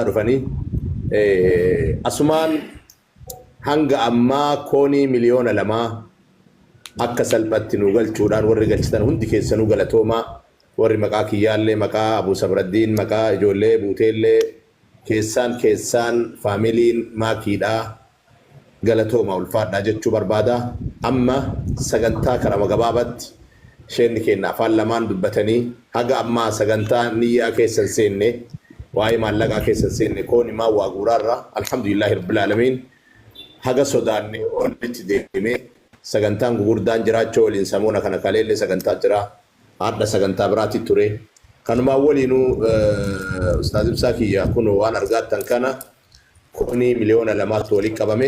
Dhufanii asumaan hanga ammaa koonii 2,000,000 akka salphatti nu galchuudhaan warri galchitan hundi keessanuu galatoomaa. Warri maqaa kiyyaallee, maqaa Abuu Sabraddiin, maqaa ijoollee buuteellee keessaan keessaan faamiliin maakiidhaa galatooma, ulfaadhaa jechuu barbaada. Amma sagantaa karama gabaabatti sheenni keenna afaan lamaan dubbatanii, haga ammaa sagantaa niyyaa keessan seenne, waa'ee maallaqaa keessan seenne, kooni maan waa guuraarra. Alhamdulillaahi rabbil aalamiin, haga sodaanne olitti deeme. Sagantaan gugurdaan jiraachuu waliin samoona kana kaleellee sagantaa jira, hadha sagantaa biraati ture. Kanumaan waliinuu, Ustaaz Ibsaa kiyya, kunoo waan argaattan kana koonii 2,000,000tu walitti qabame.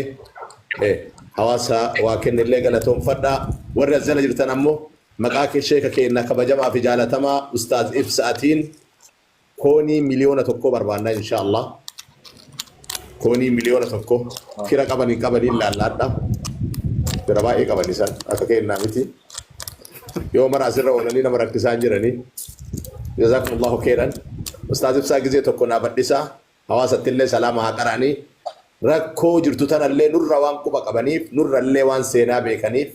Hawaasa waa kennellee galatoonfadha. Warri as jala jirtan ammoo maqaa kee sheeka keenna kabajamaa fi jaalatamaa Ustaaz Ibsaatiin koonii 1,000,000 barbaanna, insha Allah. Koonii 1,000,000 fira qabanii qabanii laallaadha. Fira baay'ee qaban isaan, akka kennaa miti. Yoo mara asirra oolanii nama rakkisaa jiranii. Jazakumullahu khairan. Ustaaz Ibsaa gizee tokko naa badhisaa. Hawaasatti illee salaama haa qara'anii. Rakkoo jirtu tanallee nurra waan quba qabaniif, nurrallee waan seenaa beekaniif,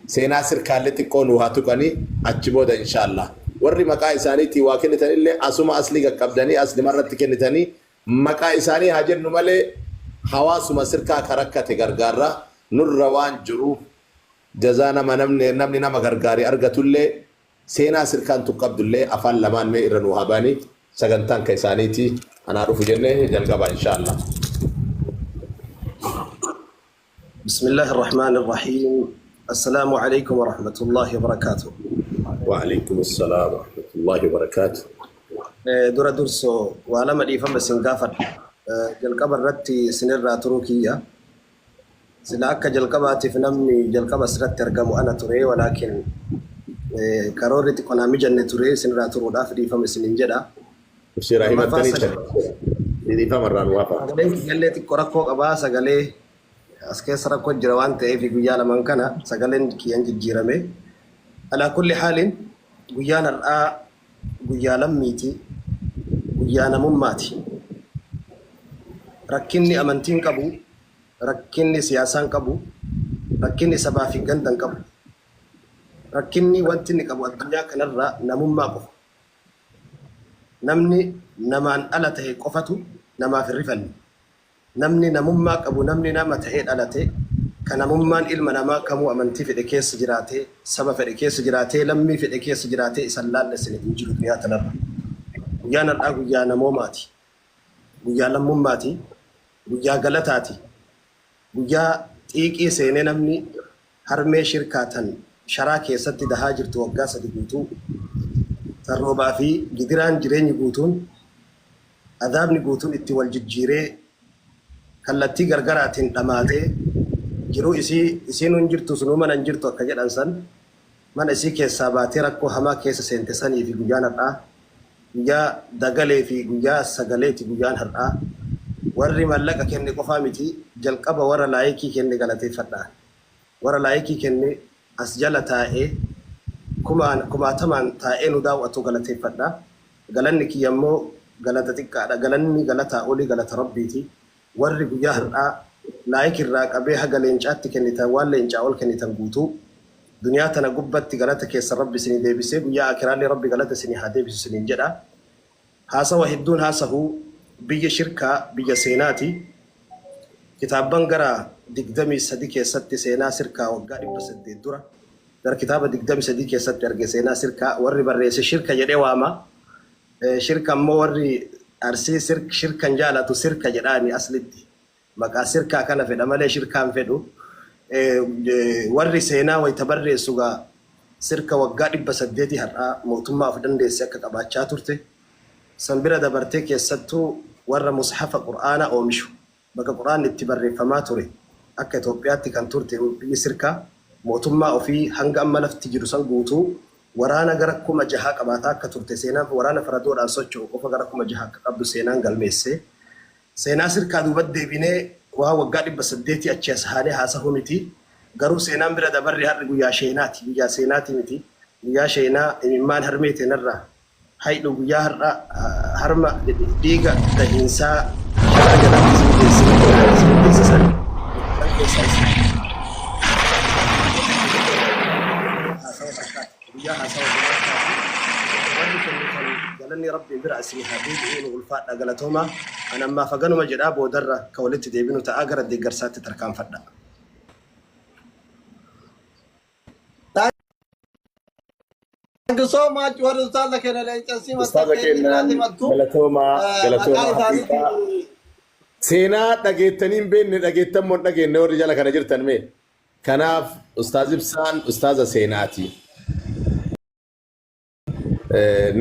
seenaa sirkaallee xiqqoo nu haa tuqanii. Achi booda, inshallah, warri maqaa isaaniitii waa kennitanillee asuma aslii qaqqabdanii aslimarratti kennitanii maqaa isaanii haa jennu malee, hawaasuma sirkaa ka rakkate gargaarra. Nurra waan jiru jazaa nama namni nama gargaare argatullee, seenaa sirkaan tuqqabdullee afaan lamaan mee irra nu haa baanii. Sagantaan ka isaaniiti. Anaa dhufu jennee jalqaba, inshallah. بسم الله الرحمن الرحيم. السلام عليكم ورحمة الله وبركاته. وعليكم السلام ورحمة الله وبركاته. Dura dursoo waa lama dhiifama isin gaafadha. Jalqaba irratti isinirraa turuu kiyya. Sila akka jalqabaatiif namni jalqaba asirratti argamu ana ture, walaakin karoorri xiqqoo naa mijanne ture. Isinirraa turuudhaaf dhiifama isinin jedha. Seeraa himattanii dhiifama irraa nu hafa. Sagaleen kiyyallee xiqqoo rakkoo qabaa. Sagalee as keessa rakkoo jira waan ta'eef guyyaa lamaan kana sagaleen kiyyan jijjiirame. Alaa kulli haalin, guyyaan har'aa guyyaa lammiiti, guyyaa namummaati. Rakkinni amantiin qabu, rakkinni siyaasaan qabu, rakkinni sabaa fi gandan qabu. Rakkinni wanti inni qabu addunyaa kanarraa namummaa qofa. Namni namaan ala ta'e qofatu namaaf hin rifanne. Namni namummaa qabu, namni nama ta'ee dhalate, kan namummaan ilma namaa kamuu amantii fedhe keessa jiraatee, saba fedhe keessa jiraatee, lammii fedhe keessa jiraatee isan laallessine hin jiru duniyaa tanarra. Guyyaan har'aa guyyaa namoomaati. Guyyaa lammummaati. Guyyaa galataati. Guyyaa xiiqii seenee namni harmee shirkaa tan sharaa keessatti dahaa jirtu waggaa 3 guutuu, tan roobaa fi gidiraan jireenyi guutuun, adaabni guutuun itti wal jijjiiree kallattii gargaraatiin dhamaatee jiruu isii, isiinuu hin jirtu, sunuu mana hin jirtu akka jedhan san, mana isii keessaa baatee rakkoo hamaa keessa seente sanii fi guyyaan har'aa guyyaa dagalee fi guyyaa sagaleeti. Guyyaan har'aa warri mallaqa kenne qofaa miti. Jalqaba warra like kenne galateeffadha. Warra like kenne, as jala taa'ee kumaan kumaatamaan taa'ee nu daaw'atu galateeffadha. Galanni kiyya immoo galata xiqqaadha. Galanni galataa olii galata Rabbiiti. Warri guyyaa har'aa like irraa qabee haga leencaatti kennitan, waan leencaa ol kennitan guutuu, duniyaa tana gubbatti galata keessan Rabbi isinii deebisee, guyyaa aakiraallee Rabbi galata isinii haa deebisu isiniin jedha. Haasawa hedduun haasahu. Biyya shirkaa biyya seenaati. Kitaabban gara 23 keessatti seenaa sirkaa waggaa 800 dura gara kitaaba 23 keessatti arge. Seenaa sirkaa warri barreesse shirka jedhee waama. Shirka ammoo warri Arsii shirkan jaalatu sirka jedhaani. Aslitti maqaa sirkaa kana fedha malee shirkaan fedhu. Warri seenaa wayita barreessu gaa sirka waggaa 800 har'aa mootummaa of dandeesse akka qabaachaa turte, san bira dabartee keessattuu warra mushafa Qur'aanaa oomishu, bakka Qur'aanni itti barreeffamaa ture akka Itoophiyaatti kan turte biyyi sirkaa, mootummaa ofii hanga amma lafti jiru san guutuu waraana gara 6,000 qabaataa akka turte, seenaan waraana faradoodhaan socho'u qofa gara 6,000 akka qabdu seenaan galmeesse. Seenaa sirkaa duubat deebinee waa waggaa 800 achii as haanee haasahuu miti. Garuu seenaan bira dabarre har'i guyyaa sheenaati. Guyyaa seenaati miti. Guyyaa sheenaa imimmaan harmee teenarraa haydhu, guyyaa har'a Harma dhiiga dahiinsaa sharaa jalatti isin geessee isin geessisan san keessaa isin haasawa harkaati. Guyyaa haasawa gurraachaati. Warri kennitan galanni Rabbiin bira isinii haa deebi'uu nu ulfaadhaa galatoomaa. An ammaaf haganuma jedhaa boodarra ka walitti deebinu ta'aa gara deeggarsaatti tarkaanfadha. Thank you so much warri ustaaza keenya leencan simattan Ustaaza leenci irraa keenyaan simattu. galatoomaa Maqaa galatoomaa haqiiqaa isaaniitiin seenaa dhageettanii hin beekne dhageettan moo hin dhageenne warri jala kana jirtan mee kanaaf ustaaz Ibsaan ustaaza seenaati.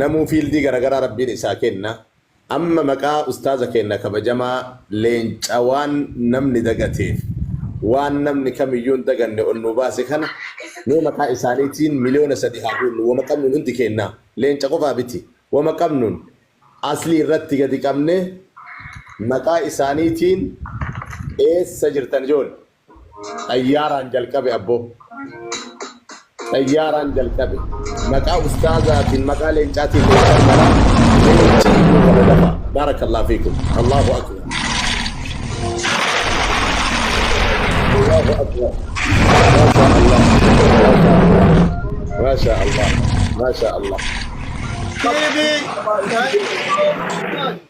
Namuu fiildii garagaraa Rabbiin isaa kenna. Amma maqaa ustaaza keenna kabajamaa leenca waan namni dagateef waan namni kamiyyuu hin daganne ol nuu baase kana mee maqaa isaaniitiin 3,000,000 haa guunnu wama qabnuun hundi keennaa leenca qofaa miti wama qabnuun aslii irratti gadi qabne maqaa isaaniitiin eessa jirtan ijoollee? Xayyaaraan jalqabe abboo. Xayyaaraan jalqabe. Maqaa ustaazaatiin maqaa leencaatiin leencaan maraa leenci iyyuu qaba dafa. Baarakallahu fiikum. Allahu akbar. Allahu akbar. Maasha Allah. Maasha Allah. Maasha Allah. TV thank you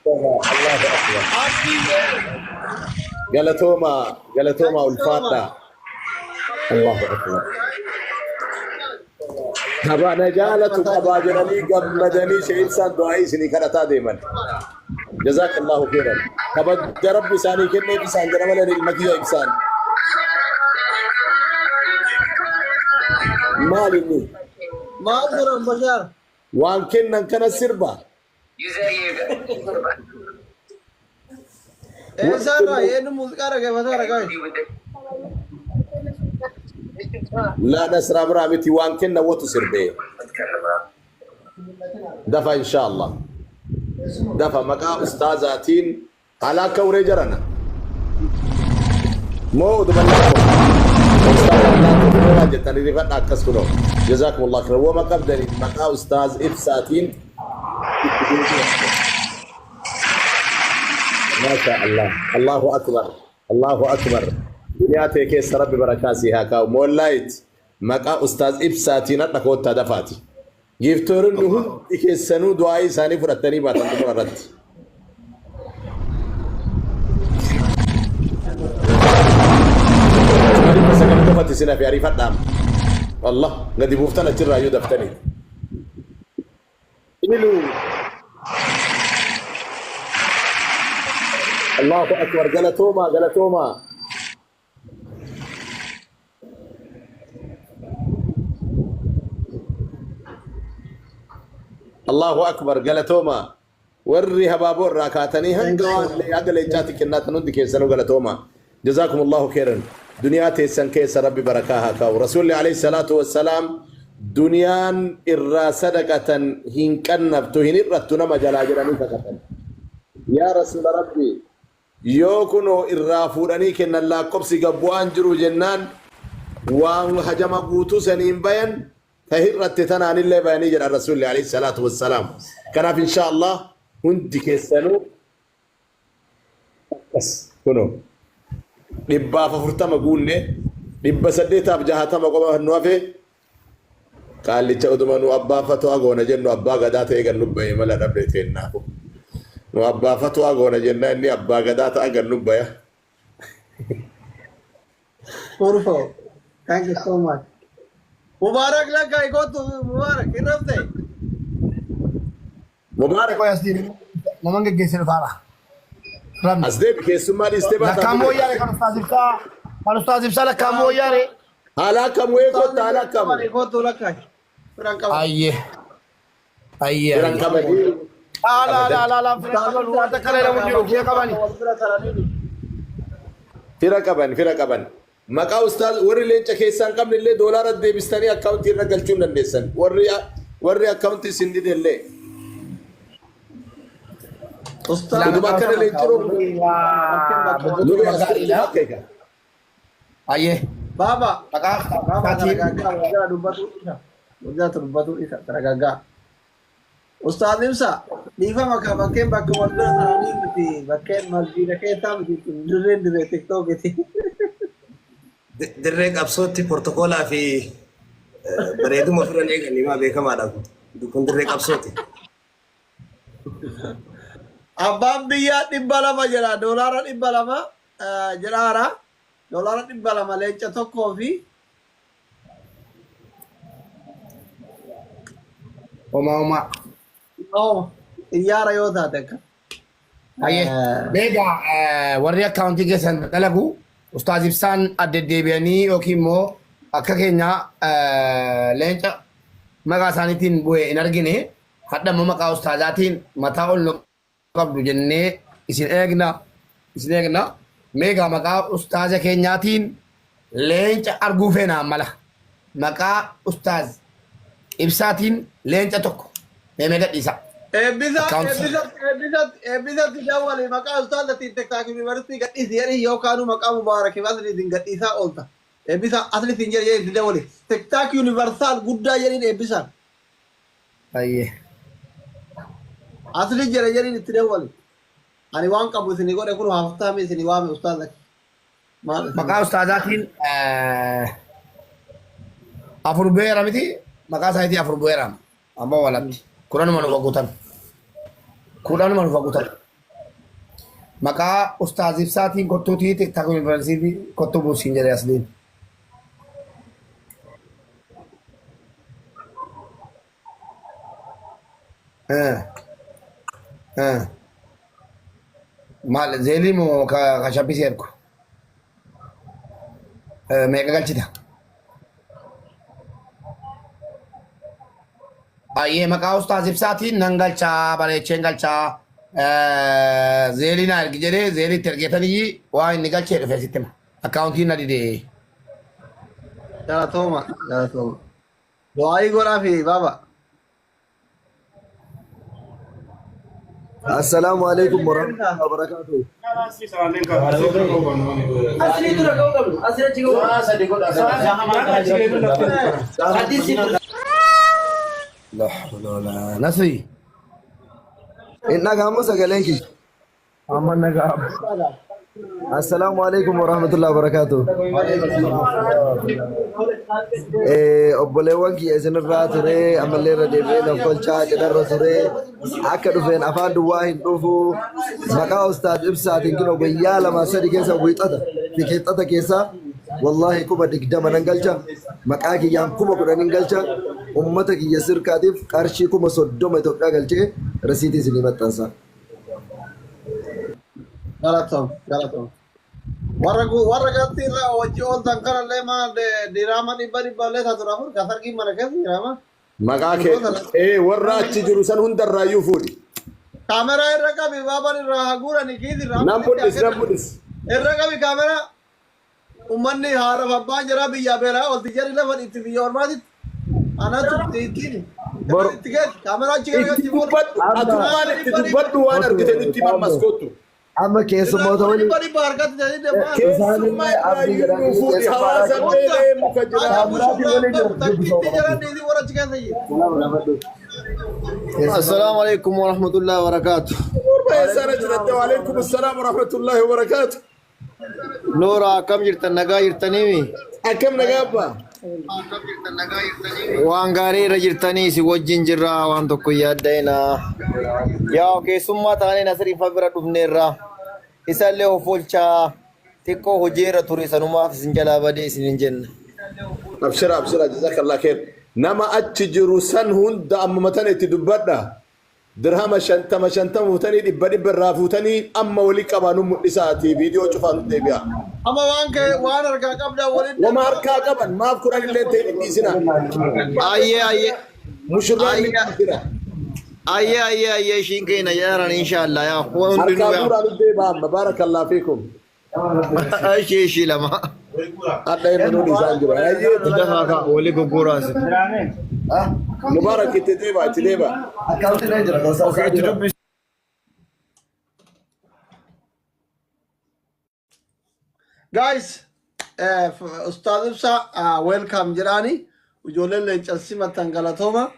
so much. Allahu akbar. Abdiyyee Galatooma galatooma thank you so much. ulfaadha. Allahu akbar. Tapha na jaalatu qabaa jedhanii gammadanii Sheekh Ibsaan du'aa'ii isinii kadhataa deeman. Jazaakallahu khairan. Kabaja Rabbi isaanii kenneef isaan jedha malee ilma kiyya Ibsaan. Maal inni? Maal godhan Bashaar? Waan kennan kana sirba. Eessaarraa eenyu muuziqaa dhaggeeffataa dhagaye? Laa Nasraa biraa miti waan kennan watu sirbee. Dafa inshaallah. Dafa maqaa ustaazaatiin haala akka uree jarana. Moo uduman lakkoo. Ustaaz lakkoo kunoo waan jettan rifadha akkas kunoo. Jazaakumullah khairan. Wama qabdaniin maqaa ustaaz ibsaatiin itti deebi'a. Maasha Allah. Allahu akbar. Allahu akbar. Duniyaa tee keessa rabbi barakaa sii haa kaa'u. Moollaayit maqaa ustaaz ibsaatiin hadha koottaa dafaati. Giiftooronni hundi keessanuu du'aa'ii isaanii fudhattanii baatan xumura irratti. 900,000 qofatti isin hafe ariifadhaa. Allah gadi buuftan achirraa iyyuu daftanii. Iluu. Allahu akbar galatoomaa galatoomaa. Allahu akbar galatooma warri habaaboo irraa kaatanii hanga waan haga leencaatti kennaatan hundi keessanuu galatooma jazaakum Allahu khairan duniyaa teessan keessa rabbi barakaa haa kaa'u rasuulli alayhi salaatu wassalaam duniyaan irraa sadaqatan hin qannaftu hin hir'attu nama jalaa jedhanii kakatan yaa rasuula rabbi Yoo kunoo irraa fuudhanii kennan laakkobsi gad bu'aan jiru jennaan waan hajama guutuu saniin bayan ta hir'atte tanaanillee bayanii jedhan Rasuulli alayhi salaatu wassalaam. Kanaaf inshaa Allah hundi keessanuu akkas kunoo 140 guunne 860 qofa nu hafe Qaallicha utuma nu abbaa fatwaa goona jennu abbaa gadaa ta'ee gad nu bahe mala dhabne teennaafu. Nu abbaa fatwaa goona jenna inni abbaa gadaa ta'a gad nu baya. Urfo. Thank you so much. Mubarak lakka ikootu Mubarak hin rafte. Mubaarak Qoy as deebi. Naman geggeesse dhufaadha. Rabni. as deebi keessummaa dhiistee baataa Lakkaan mooyyaare kan ustaaz ibsaa. Kan ustaaz ibsaa lakkaan mooyyaare. Haala akkam wee kotta haala akkam. Ikootu lakka. Firan qaba. Ayyee. Ayyee. Firan Ayyee. qabanii. Ala ala ala ala fira qaban waan takka illee namu jiru fira qabani. Wal bira taranii. Fira qaban fira qaban. Maqaa ustaaz warri leenca keessaa hin qabne illee doolaara deebistanii akkaawuntii irra galchuu hin dandeessan. Warri warri akkaawuntii isin dide illee. Ustaaz Utuma akkana leenci roobu. Nuree as Gaariidha. akeeka. Ayyee. Baba. Maqaa Baba isaatiin taragaaggaa wajjira dubbatu isa. Wajjira dubbatu isa taragaaggaa. Ustaaz Ibsa dhiifama ka bakkeen bakka wal bira taa'anii miti bakkeen masjiida keessaa miti dirreen dirree tiktookiti. Dirree qabsootti portokoolaa fi bareeduma ofirra eeganii maa beekamaadha kun. Kun dirree qabsooti. Abbaan biyyaa 200 jedha doolaara 200 jedhaara doolaara 200 leenca tokkoo fi Homaa homaa. Oh, xiyyaara yoo taate akka. Hayyee. Beegaa warri akkaawuntii keessan dalagu Ustaaz Ibsaan adda deebi'anii yookiin immoo akka keenya leenca maqaa isaaniitiin bu'e hin argine hadha immoo maqaa ustaazaatiin mataa ol nu qabdu jennee isin eegna isin eegna meegaa maqaa ustaaza keenyaatiin leenca arguu feena mala maqaa ustaaz ibsaatiin leenca tokko mee mee gadhiisa. Eebbisa Account. eebbisatti eebbisatti eebbisatti dawwali maqaa ustaazatiin TikTok yuunivarsiitii gadhiisi jedhii yookaanuu maqaa Mubaarak Asliitiin gadhiisaa oolta. Eebbisa Asliitiin jedhi jedhi itti dawwali. TikTok universal guddaa jedhiin eebbisaan. Ayyee. Asli jedhe jedhiin itti dawwali. Ani waan qabu isinii godhe kun haftaami isinii waame ustaaza. Maal isin Maqaa ustaazaatiin afur bu'eera miti maqaa isaaniitiin afur bu'eera amma walatti kudhanuma nuuf guutan kudhanuma nuuf guutan maqaa ustaaz ibsaatiin kottuutii tiktaak yuunivarsiitii kottuu buusiin jedhe asliin. Maal zeelii moo ka ka shabbisii ergu? Meeqa galchita? Ayyee maqaa ustaaz ibsaatiin nan galchaa bareecheen galchaa zeelii naa ergi jedhee zeelii itti ergeetanii waan inni galchee dhufee sitti hima. Akkaawuntiin na didee. Galatooma galatooma. Du'aayii godhaa fi baaba. Assalaamu alaikum warahmatullahi wabarakatuh. Asli dura kau qabdu. Asli achi kau qabdu. La hawla wala Nasri. Hin dhaga'amu sagaleen kiyya. Amma nagaa. Assalaamu alaikum warahmatullahi wabarakatuh. Obboleewwan kiyya isinirraa ture ammallee irra deebi'ee naaf kolchaa cidharra ture akka dhufeen afaan duwwaa hin dhufu maqaa ustaaz ibsaatiin kunoo guyyaa lama sadi keessa wiixata fi kibxata keessa wallaahi 20,000 nan galcha maqaa kiyyaan 10,000 galcha ummata kiyya sirkaatiif qarshii 30,000 Itoophiyaa galchee rasiitii isinii maxxansa. Galatoom galatoom. Warra warra galtii irraa wajji ooltan kanallee maal diraama dhibba dhibba illee taatu afur kasargii mana keessa jiraama. Maqaa kee ee warra achi jiru san hundarraayyuu fuudhi. Kaameraa irra qabi baaban irraa haguurani kiis irraa. Nan mul'is nan mul'is. Irra qabi kaameraa. Ummanni haadhaaf abbaan jaraa biyyaa beelaa oolti jarri lafa itti biyya ormaatitti. Anatu ittiin itti geessi kaameraa achi Itti garagalchi fuudhi. dubbadhu atummaan itti dubbadhu waan argite nutti himi ammas kottu. Amma keessummoota waliin Dhibba dhibba harkatti jedhanii deemaa. Keessummaa Isaanillee abdii irraayyuu nuu jedhanii fuudhi keessummaa hawaasa beelee muka jira. Kaameraatti waliin jiru. Takkiitti jiran dhiisii warra achi keessa jiru. Assalamu alaikum warahmatullahi wabarakatuh. Gurba eessaarra jiratte waalaikum assalaam warahmatullahi wabarakaatu. Noora akkam jirtan nagaa jirtaniimi? Akkam nagaa abbaa? Waan gaarii irra jirtanii isin wajjin jirra waan tokko hin yaadda'ina. Yaa keessummaa taanee Nasriin fa bira dhufneerra. Isallee of oolchaa xiqqoo hojii irra ture sanumaaf isin jalaa badee isin hin jenna. Abshira abshira jazakallah kheer. Nama achi jiru san hunda ammuma tana itti dubbadha. Dirhama shantama shantama fuutanii dhibba dhibba irraa fuutanii amma wali qabaa nu mul'isaati viidiyoo cufaa nu deebi'a. Amma waan kee waan harkaa qabdaa waliin Wama harkaa qaban maaf kudhan illee ta'e hin dhiisina. Ayyee ayyee Mushurraan ni dhiisina. ayyee ayyee ayyee ishiin keenya jedhan inshaallah yaa waan hundinuu Harkaa yaa. fuudhaa nu deebi'a amma baarakallah fiikum. Ishee ishii lama. Hadha inni nuun isaan jiru. Ayyee Dafaa kaa walii goggoraase. Mubaarak itti deeba itti deeba. Akkaawuntiin na jira. Okay, itti dubbisi. Guys, Ustaaz Ibsaa welcome jedhaani ijoolleen leencan simatan galatooma.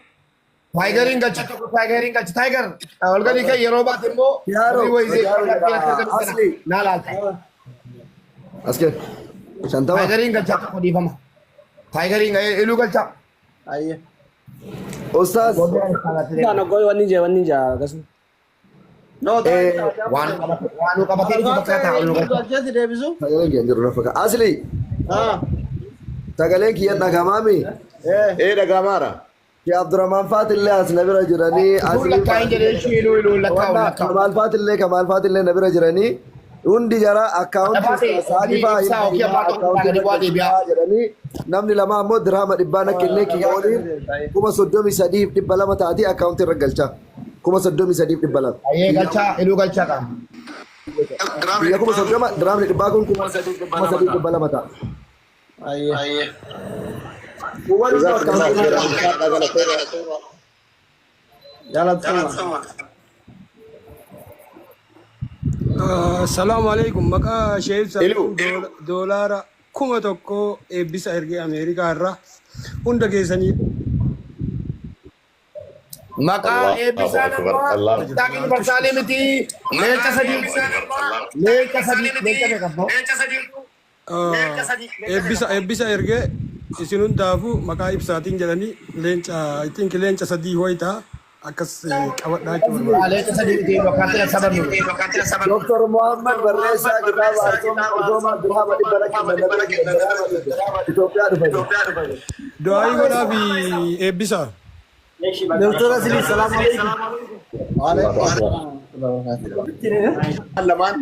Taayigariin galcha tokko taayigariin galcha taayigar ol galii kan yeroo baate immoo Yaaro, horii wayizee yaaro jedha. Asli. naa laalta. As kennu. 50. Taayigariin galcha tokko dhiifama. Taayigariin iluu galcha. Ayyee. Ustaaz. Wanni jaa wanni jaa akkasuma. No, Waan waan nu qabatee dhufu fakkaata ol nu galcha. Galcheessi deebisu. Sagaleen kiyya hin jiru na fakkaata. Asli. Ah. Sagaleen kiyya dhagamaami. Eh. Ee dhagamaara. Ki Abdurrahman Faatillee as na bira jiranii. Kun lakkaa'in jedhee ishii iluu iluu lakkaa'u lakkaa'u. Kamaal Faatillee Kamaal Faatillee na bira jiranii. Hundi jara akkaawuntii Abbaa Saadii fa'aa ibsaa yookiin abbaa tokko gadi bu'aa deebi'aa. jedhanii namni lama ammoo dirhama dhibbaa na kennee kiyya waliin 33,200 taatii akkaawuntii irra galchaa. 33,200. Ayyee galchaa iluu galchaa qaba. Kiyya 30,000 dirhamni dhibbaa kun 3,200 ta'a. Ayyee. Jazakumullahu khairan. Ulfaadhaa galatooma. Jaalatama. Salaamu alaikum. Maqaa Sheef Iluu. Doolaara 1000 eebbisa ergee Ameerikaa irraa hunda keessanii Maqaa Allahu eebbisaa akbar. namaa Allahu TikTok universal miti. Leenca sadii. Leenca sadii. Leenca meeqa immoo? Eebbisa ergee isin hundaafuu maqaa ibsaatiin jedhanii leenca I think leenca sadii wayitaa akkas qabadhaa jechuu barbaada. Leenca sadii miti bakka sababni. Dr. Muhammad barreessaa kitaaba Arsooma dirhama dhibba na kenna Itoophiyaa dhufanii. Du'aayii godhaa fi eebbisa. Doktor Asli, salaamu alaikum. Allahu akbar. Lamaan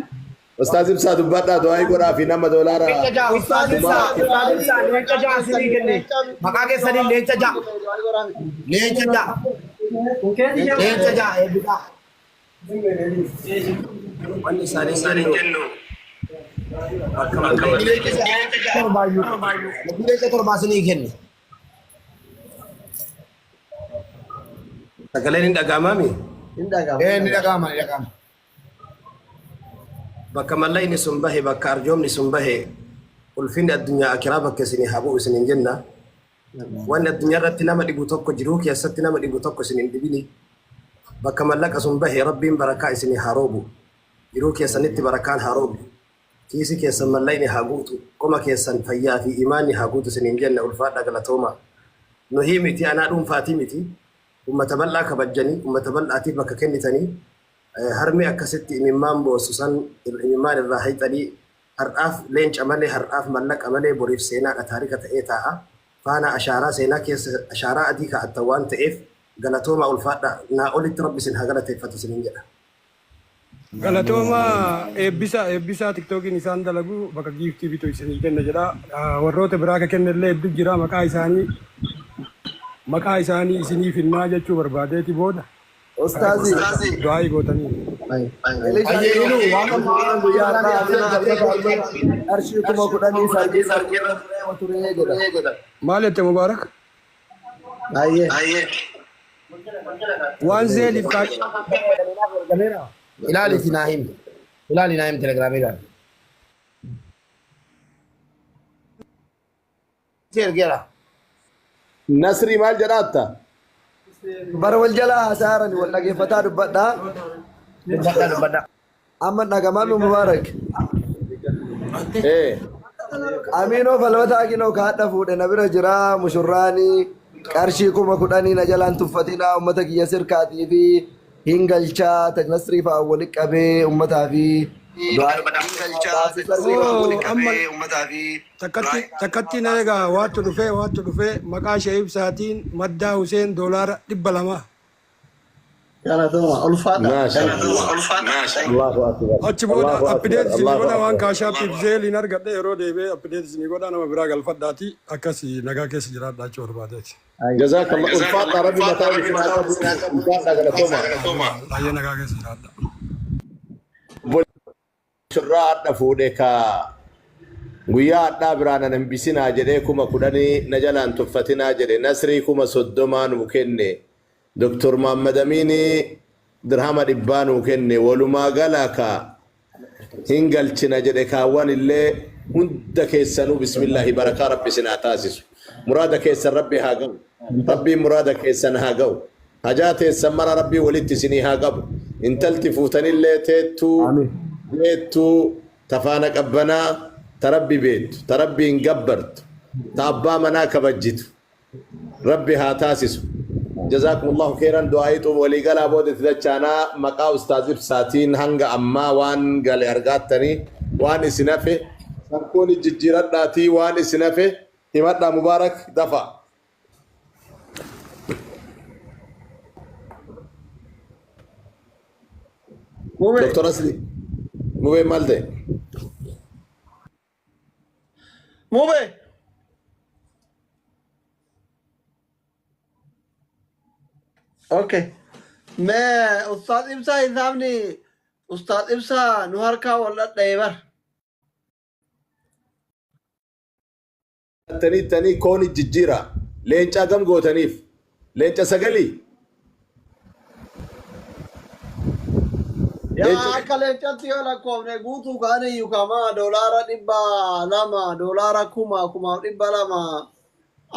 Ustaaz Ibsaa dubbadhaa du'aayii godhaa fi nama doolaara Leenca ja'a. Ustaaz Ibsaa. Ustaaz Ibsaa leenca ja'a isinii kenne. Maqaa keessanii leenca ja'a. Leenca ja'a. Leenca ja'a eebbisaa. Wanni isaanii jennu bakka malee Leenca torbaayyuu. Leenca torbaa isinii kenne. Sagaleen hin dhaga'amaami. Hin dhaga'ama. Ee ni dhaga'ama ni dhaga'ama. Bakka mallaqni sun bahe bakka arjoomni sun bahe ulfinni addunyaa akiraa bakka isinii haa bu'u isiniin jenna. Wanni addunyaa irratti nama dhibu tokko jiruu keessatti nama dhibu tokko isin hin dhibini. Bakka mallaqa sun bahe rabbiin barakaa isinii haa roobu. Jiruu keessanitti barakaan haa roobu. Kiisi keessan mallaqni haa guutu. Qoma keessan fayyaa fi imaanni haa guutu isiniin jenna ulfaadha galatooma. Nuhii miti anaa dhuunfaatii miti. Ummata bal'aa kabajjanii ummata bal'aatiif bakka kennitanii harmee akkasitti imimmaan boossu san imimmaan irraa hayxanii har'aaf leenca malee har'aaf mallaqa malee boriif seenaadha taarika ta'ee taa'a. Faana ashaaraa seenaa keessa ashaaraa adii kaa'attan waan ta'eef galatoomaa ulfaadha naa olitti rabbi isin haa galateeffatu isiniin jedha. Galatooma eebbisa eebbisaa tiktookiin isaan dalagu bakka giiftii bitu isinii kenna jedha. Warroota biraa ka kennellee hedduu jira maqaa isaanii isiniif hinnaa jechuu barbaadeeti booda Ustaazi. du'aayii gootanii. Ayyee iluu waan ammaa Guyyaa har'aa qarshii 10,000 sargii turee jedha. Maal jette Mubaarak? Ayyee. Waan zeeliif kaa Ilaali si naa himi. Ilaali naa himi telegiraamii ilaali. Si ergeera. Nasrii maal jedhaatta? Bara wal jalaa haasa'aaran wal dhageeffataa dubbadhaa. Dubbadhaa dubbadhaa. Amma dhagamaami Mubaarak. Ee. Aminoo falmataa kinoo kaadha fuudhe na bira jira mushurraanii qarshii 10,000 na jalaan tuffatinaa uummata kiyya sirkaatii fi hin galchaa nasrii fa'aa walitti qabee uummataa fi Amma takkatti takkatti na egaa waattu dhufee maqaa ishee ibsaatiin maddaa Huseen $200. Galatooma. Ulfaadha. Maasha Allah. Allahu akbar. Achi booda Allahu akbar. update isinii Allahu godha waan akbar. Cash Appiif Zelleiin argadhe yeroo deebi'ee update isinii godha nama biraa galfadhaati akkasii nagaa keessa jiraadha jechuu barbaadeeti. Jazakallah. Ulfaadha rabbi mataa isin haa qabu. Ulfaadha galatooma. Baay'ee nagaa keessa jiraadha. Shurraa hadha fuudhe ka guyyaa hadhaa biraan nan hambisinaa jedhee 10,000 na jalaan tuffatinaa jedhe Nasrii 30,000 nuu kenne. Dr. Muhammad Amini dirhama dhibbaa nuu kenne walumaa gala ka hin galchina jedhe kaawwan illee hunda keessanuu bismillaahi barakaa rabbi isin haa taasisu. Muraada keessan rabbi haa ga'u. Rabbiin muraada keessan haa ga'u. Hajaa teessan mara Rabbii walitti isinii haa qabu. Intalti fuutanillee teettuu Amiin. beettuu ta faana qabbanaa ta Rabbi beettu ta Rabbiin gabbartu ta abbaa manaa kabajjitu Rabbi haa taasisu. Jazaakumullahu khairan du'aa'ii xum walii galaa booda itti dachaanaa maqaa ustaaz ibsaatiin hanga ammaa waan gale argaattanii waan isin hafe sankoon jijjiiradhaatii waan isin hafe himadhaa mubaarak dafa. Mube. Dr. Asli mubeen maal ta'e? Mube. Okay. Mee Ustaaz Ibsaa hisaabni Ustaaz Ibsaa nu harkaa wal dhadha'e bar. Tanii tanii kooni jijjiira. Leencaa gam gootaniif? Leenca sagalii? Yaa Leenca akka leencatti yoo lakkoofne guutuu kaanii iyyuu kama $200 $1,000 1,200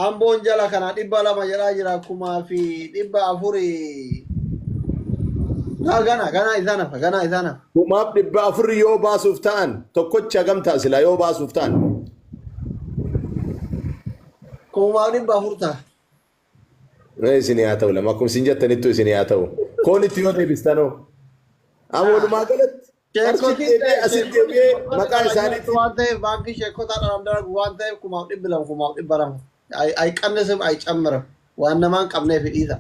amboon jala kana 200 jedhaa jira 1,400. Haa gana gana isaan hafa gana isaan hafa. 1,400 yoo baasuuf ta'an tokkocha gam ta'a silaa yoo baasuuf ta'an? 1,400 ta'a. Mee isinii haa ta'u lama akkuma isin jettanittu isinii haa ta'u. Koonitti yoo deebistanoo? Amma walumaa galatti qarshiin Sheekotiin deebi'ee asitti deebi'ee maqaa sheekota isaaniitti waan ta'eef baankii sheekotaa dhalaan dalagu waan ta'eef 1,200 1,200. Ayqannisም አይጨምርም waan namaan qabneef dhiisa.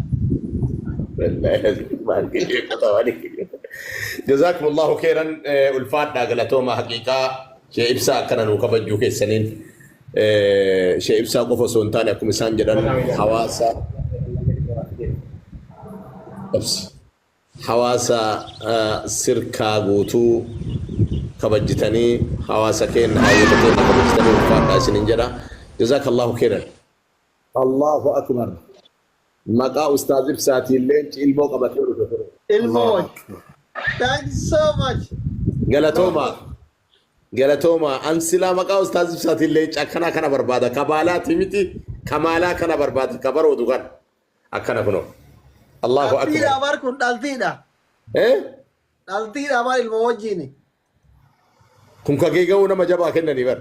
Jazaakum Allahu khairan ulfaadhaa galatooma haqiiqaa shee ibsaa akkana nuu kabajjuu keessaniin shee ibsaa qofa osoo hin taane akkuma isaan jedhan hawaasa ibsi hawaasa sirkaa guutuu kabajjitanii hawaasa keenya hayyoota keenya kabajjitanii ulfaadhaa isiniin jedha. Jazaakallahu khairan. Allahu akbar. Maqaa ustaaz ibsaatiin leenci ilmoo qabatee dhufe ture. Ilmoo. Thank you so much. Galatooma. Galatooma. An silaa maqaa ustaaz ibsaatiin leenca akkanaa kana barbaada. Kabaalaati miti kamaalaa kana barbaada. Kabaroodu kan. Akkana kunoo. Allahu Dhaltiidha akbar. bar kun dhaltiidha. Eh? Dhaltiidha bar ilmoo wajjini. Kun kagee ga'uu nama jabaa kennanii bar.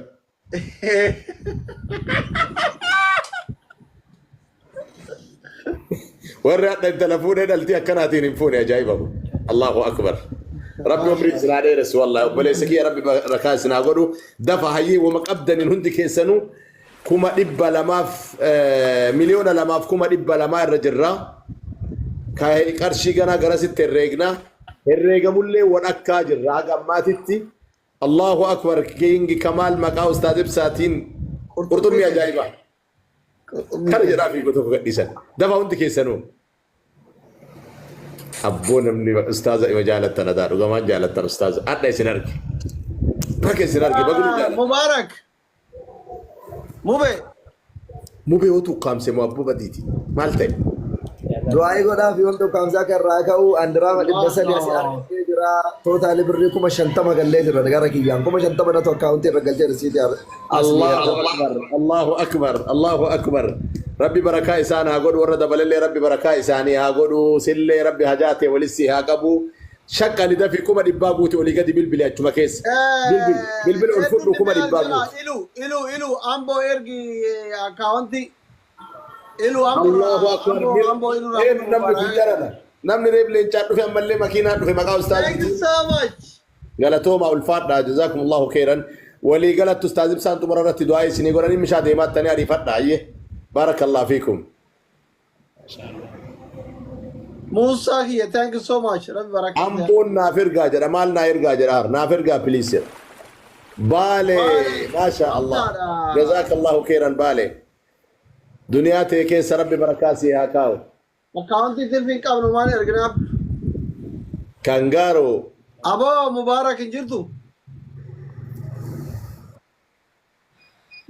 Warri hadha intala fuudhee dhaltii akkanaatiin hin fuune ajaa'iba kun. Allahu akbar. Rabbi umrii isin haa dheeressu wallahi obboleessa kiyya rabbi barakaa isin haa godhu. Dafa hayyee wama qabdaniin hundi keessanuu 200,000 2,200,000 irra jirra. Qarshii ganaa garasitti herreegna. Herreegamullee wadhakkaa jirra haga ammaatitti. Allahu akbar King Kamaal maqaa Ustaaz Ibsaatiin qurxummii ajaa'ibaa. Kana jedhaa fiigoo tokko gadhiisan. Dafa hundi keessanuu. Abboo namni ustaaza ima jaalattan adaa dhugamaan jaalattan ustaaza. Adha isin arge. Bakka isin arge bagni jaalatan. Mubarak. Mube. Mubee hoo tukkaamse moo abboo badiiti. Maal ta'e? Du'aa'ii godhaa fi wanta ukkaamsaa kan irraa ka'u andiraama 300 asii argatee jira. Tootaalii birrii 50,000 gallee jira gara kiyyaan 50,000 natu akkaawuntii irra galchee risiitii asii Allahu akbar Allahu akbar Allahu akbar Rabbi barakaa isaan haa godhu warra dabalellee Rabbi barakaa isaanii haa godhu sillee Rabbi hajaa tee walissi haa qabu shaqqali dafii 100,000 guuti olii gadi bilbili achuma keessa bilbil bilbila ol fudhu 100,000 guuti. Ilu ilu ilu amboo ergi akkaawuntii ilu amboo Allahu akbar amboo amboo ilu eenyu namni kun jarana namni reef leencaa dhufe ammallee makiinaa dhufe maqaa Thank you ustaaziitiin so much. Galatooma ulfaadha jazakumullahu khairan walii galatti ustaaz ibsaan xumura irratti du'aa isinii godhanii mishaa deemaattanii ariifadha ayyee barakallahu fiikum. Musa kiyya thank you so much. Rabbi barakaa. Amboon naaf ergaa jedha maal naa ergaa jedha har naaf ergaa please jedha. Baale maasha Allah jazakallahu khairan baale duniyaa tee keessa rabbi barakaa sii haa kaa'u. Akkaawuntii tirfii hin qabnu maal erginaaf? Kangaaroo Aboo Mubaarak hin jirtu?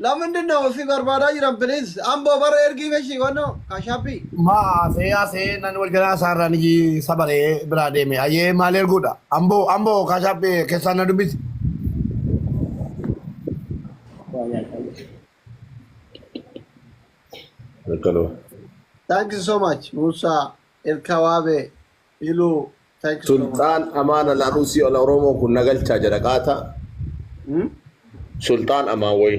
ለምንድን ነው እዚህ barbaadaa jiran please amboo bara ergii feshi wanno kaashaappii Ma asee asee nan wal jalaa isaarraan iji sabaree biraa deeme. Ayyee maal erguudha? Amboo amboo kaashaap keessaan na dubbisi. Akkanuma. Thank you so much Musa. Ilkawaabe Iluu thank you so much. Sulxaan Amaan Al-Aruusii ol Oromoo kun nagalchaa jedha qaata. Sulxaan Amaan wayi.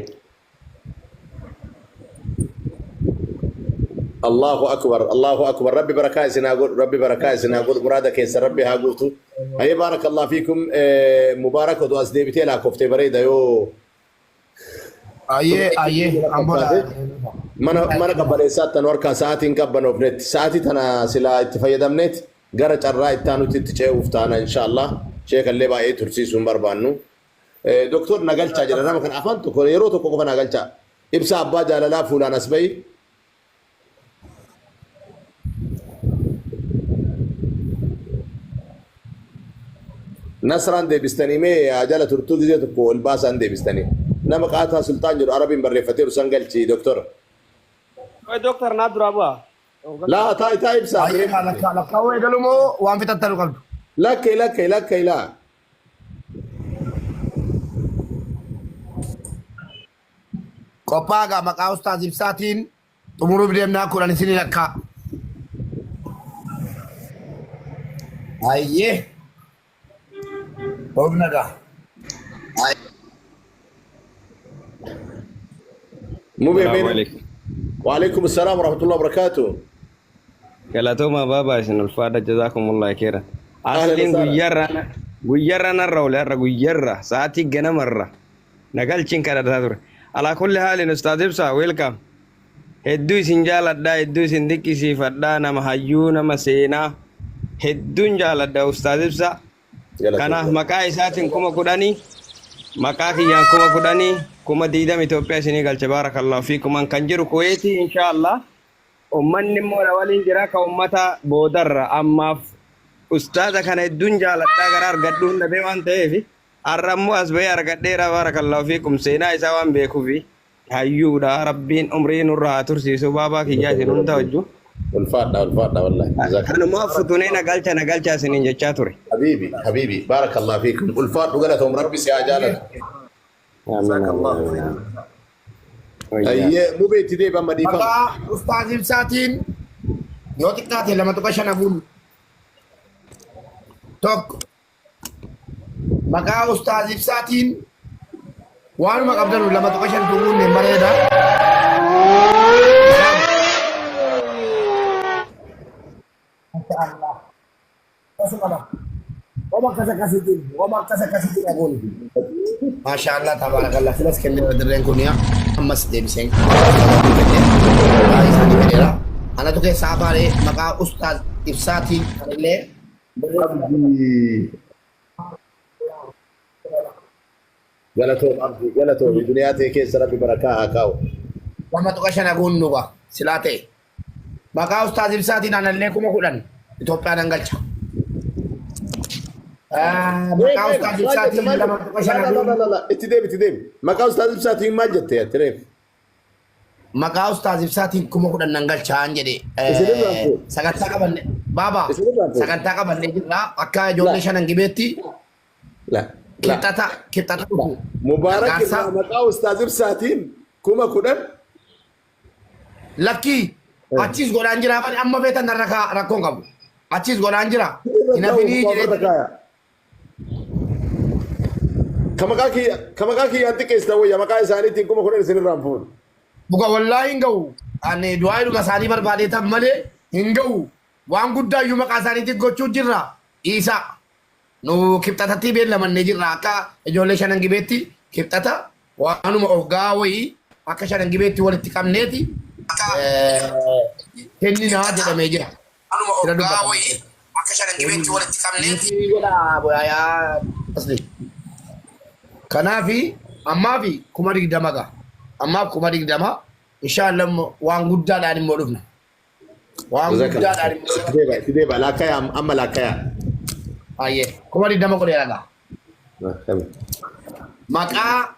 Allahu akbar Allahu akbar rabbi barakaa isin haa godhu rabbi barakaa isin haa godhu muraada keessa rabbi haa guutu. Hayyee baarakallahu fiikum mubaarak odoo as deebitee laakkoftee bareeda yoo Ayyee ayyee ambola. Mana mana qabbaneessaatti nu harkaa sa'aatiin qabbanoofnetti sa'aatii tana silaa itti fayyadamneet gara carraa itti aanutti itti ce'uuf taana inshaallah sheekallee baay'ee tursiisuu hin barbaannu. Doktor nagalchaa jedha nama kana afaan tokko yeroo tokko qofa nagalchaa. Ibsaa abbaa jaalalaa fuulaan as bahi. Nasraan deebistanii mee yaa jala turtuu gizee tokko ol baasaan deebistanii. Nama qaataa sulxaan jedhu arabiin barreeffateeru san galchi doktora. Qoy doktar naa duraa bu'aa. Laa taa'i taa'i ibsaa. Baay'ee kaa lakkaa lakkaa'uu eegalu moo waan fixattanu qabdu? Lakkee lakkee lakkee laa. Qophaa gaa maqaa ustaaz ibsaatiin xumuruuf deemnaa 10 isinii lakkaa. Ayyee. Of nagaa. Mubee Salaamu mee. alaikum. Waalaikum salaam warahmatullahi wabarakatuh. Galatoomaa baabaa isin ulfaadha jazaakumullah keera. Ahlan Asliin wasahlan. guyyarra guyyarra narra oole har'a guyyarra sa'aatii ganamarra nagalchiin kadhataa ture. Alaa kulli haalin ustaaz Ibsaa welcome. Hedduu isin jaaladha hedduu isin dinqisiifadha nama hayyuu nama seenaa hedduun jaaladha ustaaz Ibsaa. Kanaaf maqaa isaatiin 10,000 maqaa kiyyaan 10,000 20,000 Itoophiyaa isinii galche baarakallahu fiikuman kan jiru Kuweetii inshaallah. Ummanni immoo na waliin jira ka ummata boodarra ammaaf ustaaza kana hedduun jaaladhaa gara argadhuun dhabee waan ta'eef har'a immoo as bahee argadheera baarakallahu fiikum seenaa isaa waan beekuufi hayyuudha rabbiin umrii nurra haa tursiisu baabaa kiyyaa isin hunda wajju Ulfaadha ulfaadha wallahi. Jazakallah. kanumaaf futunee na galcha na galcha isiniin jechaa ture. Habiibi habiibi baarakallahu fiikum ulfaadhu galatoom rabbi si haa jaalatu. Amiin amiin amiin. Wayyaa. Ayyee mubee itti deebi amma dhiifama. Maqaa Ustaaz Ibsaatiin yoo xiqqaate 2.5 haguun tokko maqaa Ustaaz Ibsaatiin waanuma qabdanu 2.5 tuquun hin bareeda. Akkasuma dha. Wama akkas akkasiitiin wama akkas akkasiitiin haguun. Maashaallah tabaarakallah silas kenneera dirreen kun yaa ammas deebiseen kenne baay'ee isaanii fedheera. Anatu keessaa afaaree maqaa ustaaz ibsaatiin kanillee Abdii. Galatoom Abdii galatoomi duniyaa tee keessa rabbi barakaa haa kaa'u. 2.5 haguun nuga silaa ta'e. Maqaa ustaaz ibsaatiin anallee 10,000 Itoophiyaa nan galcha. Maqaa ustaaz ibsaatiin 2.5 haguun Itti deemi itti deemi. Maqaa ustaaz ibsaatiin maal jette ati reef? Maqaa ustaaz ibsaatiin 10,000 nan galchaan jedhe. Isinirraan fuudhe. Sagantaa qabanne baaba Isinirraan fuudhe. sagantaa qabannee jirra akka ijoollee shanan gibeetti La. La. kibxata kibxata dhufu. Mubaarak Gargaarsa irraa maqaa ustaaz ibsaatiin 10,000. Lakkii achiis godhaan jira afaan amma feetan narra kaa rakkoon qabu. Achiis godhaan jira. Irra Hin kaa'u hafinii ofirra jedhee kaaya. Ka maqaa kiyya ka maqaa kiyyaan xiqqeessitan wayya maqaa isaaniitiin 10,000 isinirraan fuudhu. Dhuga wallaahi hin ga'u. Ani du'aa isaanii barbaadee tan malee hin ga'u. Waan guddaa iyyuu maqaa isaaniitiin gochuu jirra. Dhiisaa. Nu kibxatatti beellamannee jirra akka ijoollee shanan gibeetti kibxata waanuma oggaa wayii akka shanan gibeetti walitti qabneeti kenninaa jedhamee jira. Sira dubbatama. Godhaa asli. Kanaafi ammaafi 20,000 ga'a. Ammaaf 20,000 inshaallah immoo waan guddaadhaan immoo dhufna. Waan guddaadhaan immoo Itti deeba itti deeba laakkaya amma laakkaya. Baay'ee 20,000 godheera ga'a. Maqaa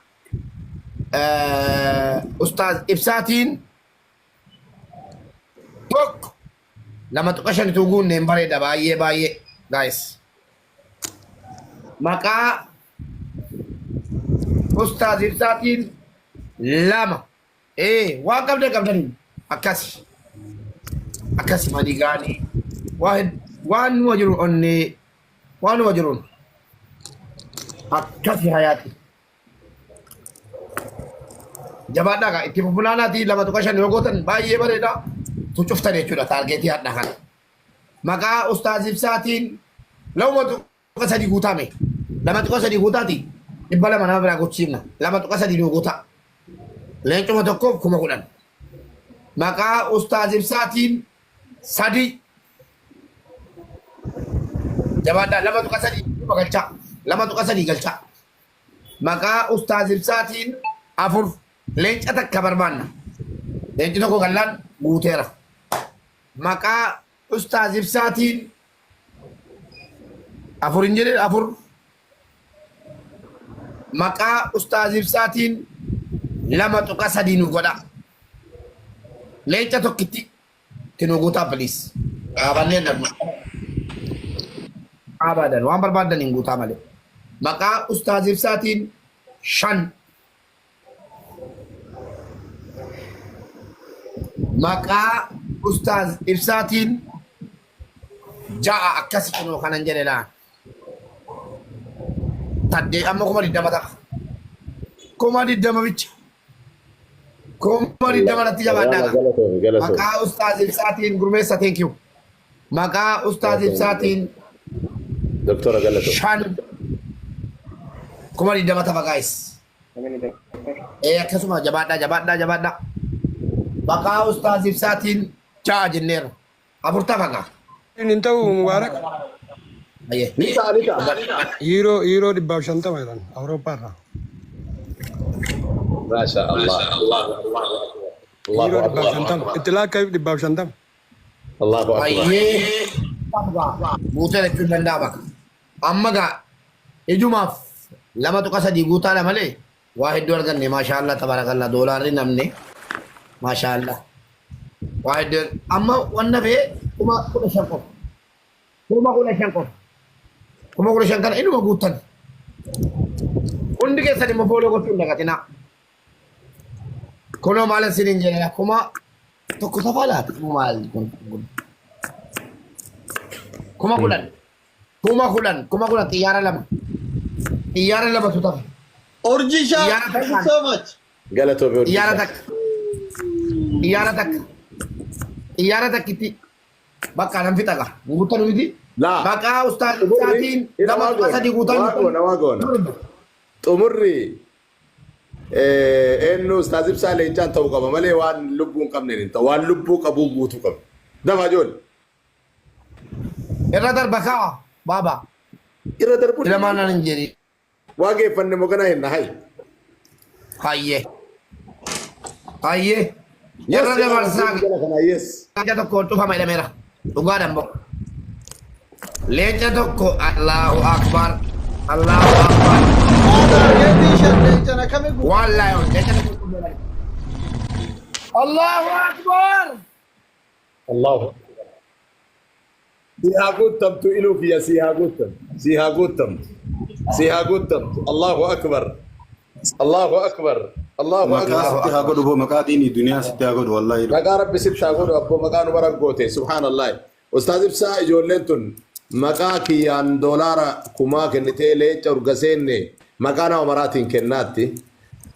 Ustaaz Ibsaatiin tokko 2.5 utuu guunne hin bareeda baay'ee baay'ee guys. Maqaa Ustaaz Ibsaatiin lama ee waan qabdan qabdanii akkasi akkasi madigaanii Waa waan numa jiru onnee waanuma jiruun akkasi hayaati. Jabaadhaa gaa itti fufunaanaatii 2.5 yoo gootan baay'ee bareeda. Tucuftan jechuudha taargeetii hadhaa kana. Maqaa Ustaaz Ibsaatiin 2.3 guutaame. 2.3 guutaati 200 nama biraa gochiifna. 2.3 nuu guutaa. Leencuma tokkoof 10,000. Maqaa Ustaaz Ibsaatiin 3. Jabaadhaa 2.3 dhuma galchaa. 2.3 galchaa. Maqaa Ustaaz Ibsaatiin 4. Leenca takka barbaanna. Leenci tokko gallaan guuteera. Maqaa Ustaaz Ibsaatiin 4 hin jedhin 4. Maqaa Ustaaz Ibsaatiin 2.3 nu godha. Leenca tokkitti itti nu guutaa please. Dhaabannee dhabna. Abadan waan barbaadan hin guutaa malee. Maqaa Ustaaz Ibsaatiin 5. Maqaa Ustaaz Ibsaatiin 6 akkasi kunoo kanan jedhe laa. Taddee amma 20,000 ta'a. 20,000 bicha. 20,000 natti jabaadhaa. Galatoomi galatoomi. Maqaa Ustaaz Ibsaatiin gurmeessa thank you. Maqaa Ustaaz Ibsaatiin Doktora galatoomi. 5 20,000 tafa guys. Ee akkasuma jabaadhaa jabaadhaa jabaadhaa. Maqaa Ustaaz Ibsaatiin 6 jenneerra. 4 tafa gaa. Hin ta'u Mubaarak. Ayyee. Ni ta'a ni ta'a. Yiiroo 150 jedhan Awurooppaa irraa. Maasha Allah. Allahu Yiiroo akbar. 150. Itti laakkaa'eef 150. Allahu akbar. Ayyee. Guutee jechuun danda'ama. Amma gaa ijumaaf 2.3 guutaadha malee waa hedduu arganne maashaallah tabarakallah doolaarri namne maashaallah. Waa hedduu amma wanna fe'e 15,000 qofa. 15,000 qofa. 15,000 kana inuma guuttan. Hundi keessan immoo fooloo gochuu hin dagatinaa. Kunoo maal isiniin jedhe 1,000 tafaa laata? Maal kun? 10,000. 10,000. 10,000 xiyyaara lama. Xiyyaara lamatu tafe. Urjisha, Xiyyaara thank you takkaan. so much. Galatoomi Xiyyaara Urjisha. takka. Xiyyaara takka. Xiyyaara takkitti. Bakka nan fixa gaa. Guutan miti. Laa. Maqaa ustaaz Xumurri isaatiin ila lama waa tuqa goona. sadii guutan. Waa goona waa goona. Xumurri eenyu Ustaaz Ibsaa Leencaan ta'uu qaba malee waan lubbuu hin qabneen hin ta'u. Waan lubbuu qabuu guutuu qaba. Dafa ijoollee. Irra darba kaa baaba. Irra darbuun Ilamaan nan hin jedhi. waa geeffanne moo ganaa hinna hayi. Hayyee. Hayyee. Yes, Irra dabarsaa. jala kana yes. Leenca tokko cufama jedhameera. Dhugaadhaan boo. Leenca tokko Allahu Akbar. Allahu Akbar. Targeetii shan leencan akkami guutuu? One lion. Leenca tokko cufama. Allahu Akbar. Allahu Si haa guuttamtu iluu kiyya si haa guuttamtu. Si haa guuttamtu. Si haa guuttamtu. Allahu akbar. Allahu akbar. Allahu Maqaa akbar. sitti haa godhu boo maqaa diinii duniyaa sitti haa godhu wallaahi. Maqaa Rabbi sitti haa godhu abboo maqaa nu bara goote subhaanallah. Ustaaz Ibsaa ijoolleen tun maqaa kiyyaan doolaara kumaa kennitee leenca urga seenne maqaa nama maraatiin kennaatti.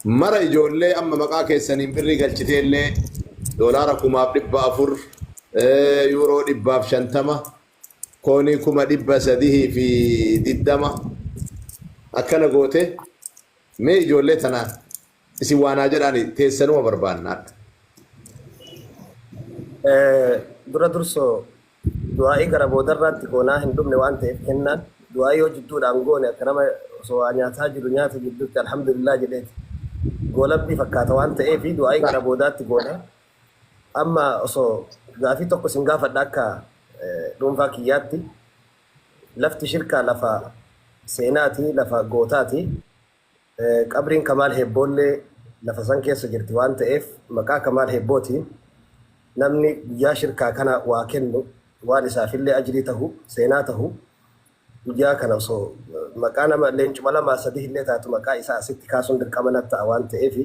Mara ijoollee amma maqaa keessaniin birrii galchiteellee doolaara 4,400 yuuroo 150 koonii 320,000 akkana goote mee ijoollee tana isin waanaa jedhaani teessanuma barbaannaadha. Dura dursoo du'aa'ii gara boodarraatti goonaa hin dhumne waan ta'eef kennaan du'aa'ii yoo jidduudhaan goone akka nama osoo waa nyaataa jiru nyaata jidduutti alhamdulillah jedheeti goolabbii fakkaata waan ta'eef du'aa'ii gara boodaatti goona. Amma osoo gaafii tokko isin gaafadha akka dhuunfaa kiyyaatti lafti shirkaa lafa seenaati lafa gootaati. Qabriin Kamaal Heebboollee lafa san keessa jirti waan ta'eef maqaa Kamaal Heebbootiin namni guyyaa shirkaa kana waa kennu waan isaafillee ajrii tahu seenaa tahu guyyaa kana osoo maqaa nama leencuma lamaa sadii illee taatu maqaa isaa asitti kaasuun dirqama natti ta'a waan ta'eef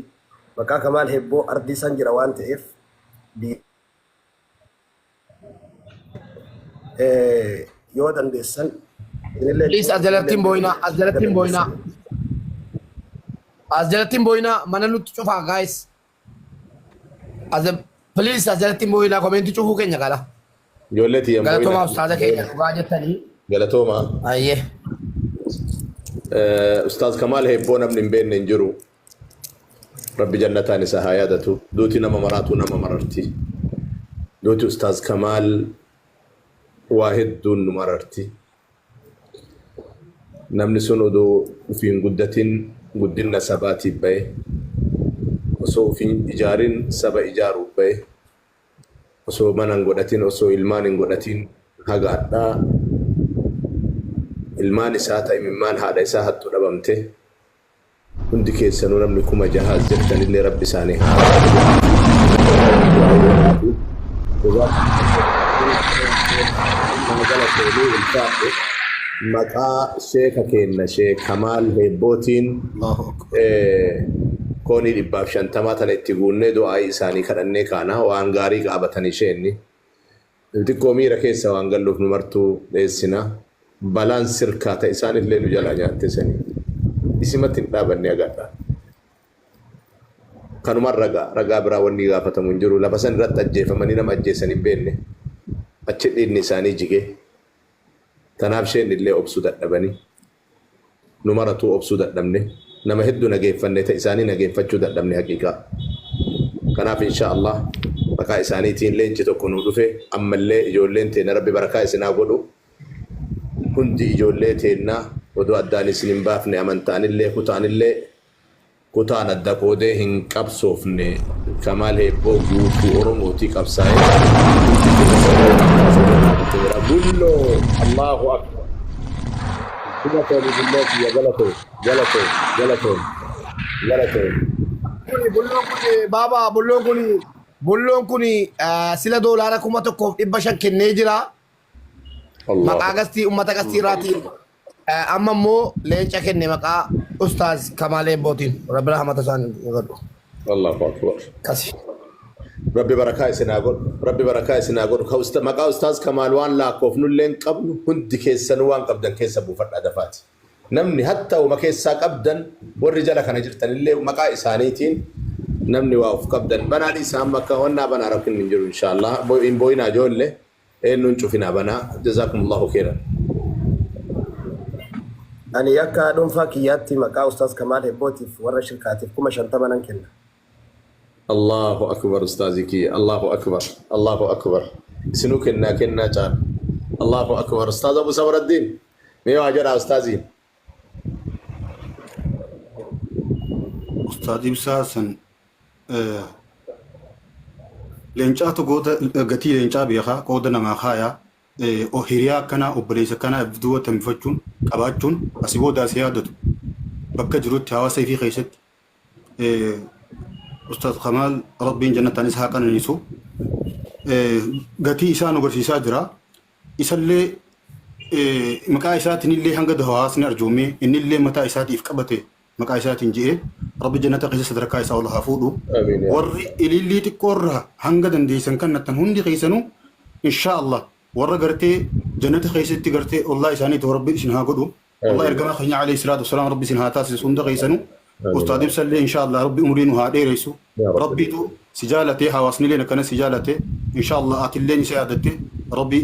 maqaa Kamaal Heebboo ardii san jira waan ta'eef biyya Yoo dandeessan isinillee Please as jalatti hin boo'inaa, as jalatti hin boo'inaa. As jalatti hin boo'inaa, mana nutti cufaa guys. As please as jalatti hin boo'inaa, komentii cufuu keenya qala. Ijoollee tiyya hin Galatoomaa boo'inaa. ustaaza keenya dhugaa jettanii. Galatoomaa. Ayyee. Ustaaz Kamaal Heebboo namni hin beekne hin jiru. Rabbi jannataan isa haa yaadatu. Duuti nama maraatu nama mararti. Duuti Ustaaz Kamaal waa hedduun nu mararti. Namni sun odoo ufii hin guddatin guddinna sabaatiif baye. Osoo uf hin ijaarin saba ijaaruuf baye. Osoo mana hin godhatin, osoo ilmaan hin godhatin haga adhaa ilmaan isaa ta imimmaan haadha isaa hattu dhabamte. Hundi keessanuu namni 6000 as jirtanillee Rabbi isaanii haa araaramu jedhaatii du'aa'ii godhaafi. Naa galatoomi ulfaadhu. Maqaa sheeka keenna Sheek Kamaal Heebbootiin Allahu akbar. koonii 150 tana itti guunnee du'aa'ii isaanii kadhannee kaana. Waan gaarii qaabatanii sheenni. Xiqqoo miira keessa waan galluuf nu martuu dheessina. Balaan sirkaa ta isaanillee nu jalaa nyaatte sanii. Isimatti hin dhaabanne haga har'aa. Kanumaan ragaa. Ragaa biraa wanni gaafatamu hin jiru. Lafa san irratti ajjeefamanii nama ajjeesan hin beenne. Achi dhiigni isaanii jige. Tanaaf sheennillee obsuu dadhabanii. Nu maratuu obsuu dadhabne. Nama heddu nageeffanne ta isaanii nageeffachuu dadhabne haqiiqaa. Kanaaf inshaa Allah maqaa isaaniitiin leenci tokko nuu dhufe ammallee ijoolleen teenna Rabbi barakaa isin haa godhu. Hundi ijoollee teenna odoo addaan isin hin baafne amantaanillee kutaanillee kutaan adda qoodee hin qabsoofne Kamaal Heebboo guutuu Oromootii qabsaa'ee hundi keessanuu maqaa isa dhaabateera. Bulloo Allahu Akbar. Galatoomi bulloo kiyya galatoomi galatoomi galatoomi galatoomi. Kuni bulloon kun baaba bulloon kun bulloon kun sila doolaara 1500 kennee jira. Maqaa gastii uummata gastii irraatiin amma immoo leenca kenne maqaa ustaaz Kamaal Eebbootiin. Rabbi rahmata isaan godhu. Allahu akbar. Kasi. Rabbi barakaa isin haa godhu. Rabbi barakaa isin haa godhu. Ka usta- Maqaa ustaaz Kamaal waan laakkoofnullee hin qabnu hundi keessanuu waan qabdan keessa buufadhaa dafaati. Namni hatta wama keessaa qabdan warri jala kana jirtanillee maqaa isaaniitiin namni waa of qabdan banaa dhiisaa amma akka wannaa banaa rakkinni hin jiru inshaallah. Hin boo'inaa ijoollee. Eenyuun cufinaa banaa jazaakumullahu khairan. Ani akka dhuunfaa kiyyaatti maqaa Ustaaz Kamaal Hebbootiif warra shirkaatiif 50,000 nan kenna. Allahu akbar ustaazii kiyya Allahu akbar Allahu akbar isinuu kennaa kennaa caala Allahu akbar ustaaz Abu Sabraddiin mee waa jedhaa ustaaziin. Ustaaz Ibsaa san Leencaatu gooda gatii leencaa beekaa qooda namaa kaayaa hiriyaa akkanaa obboleessa akkanaa if duuba tambifachuun qabaachuun asi booda asi yaadatu bakka jirutti hawaasa ifii keessatti Ustaaz Kamaal Rabbiin jannataan isa haa qananiisu gatii isaa nu barsiisaa jira isallee maqaa isaatiin illee hanga hawaasni arjoomee innillee mataa isaatiif qabate maqaa isaatiin je'ee Rabbi jannata keessa sadarkaa isaa ol haa fuudhu. Amiin yaa Warri ilillii xiqqoorraa hanga dandeessan kannattan hundi keessanuu inshaa Allah warra gartee jannata keessatti gartee ollaa isaanii ta'u Rabbi isin haa godhu. Wallah Amiin. ergamaa keenya alayhi salaatu wassalaam Rabbi isin haa taasisu hunda keessanuu. Amiin Ustaad yaa Ibsallee inshaa Allah Rabbi umrii nu haa dheeressu. Yaa Rabbi. Rabbiitu si jaalatee hawaasnilleen akkana si jaalate inshaa Allah atilleen isa yaadatte Rabbi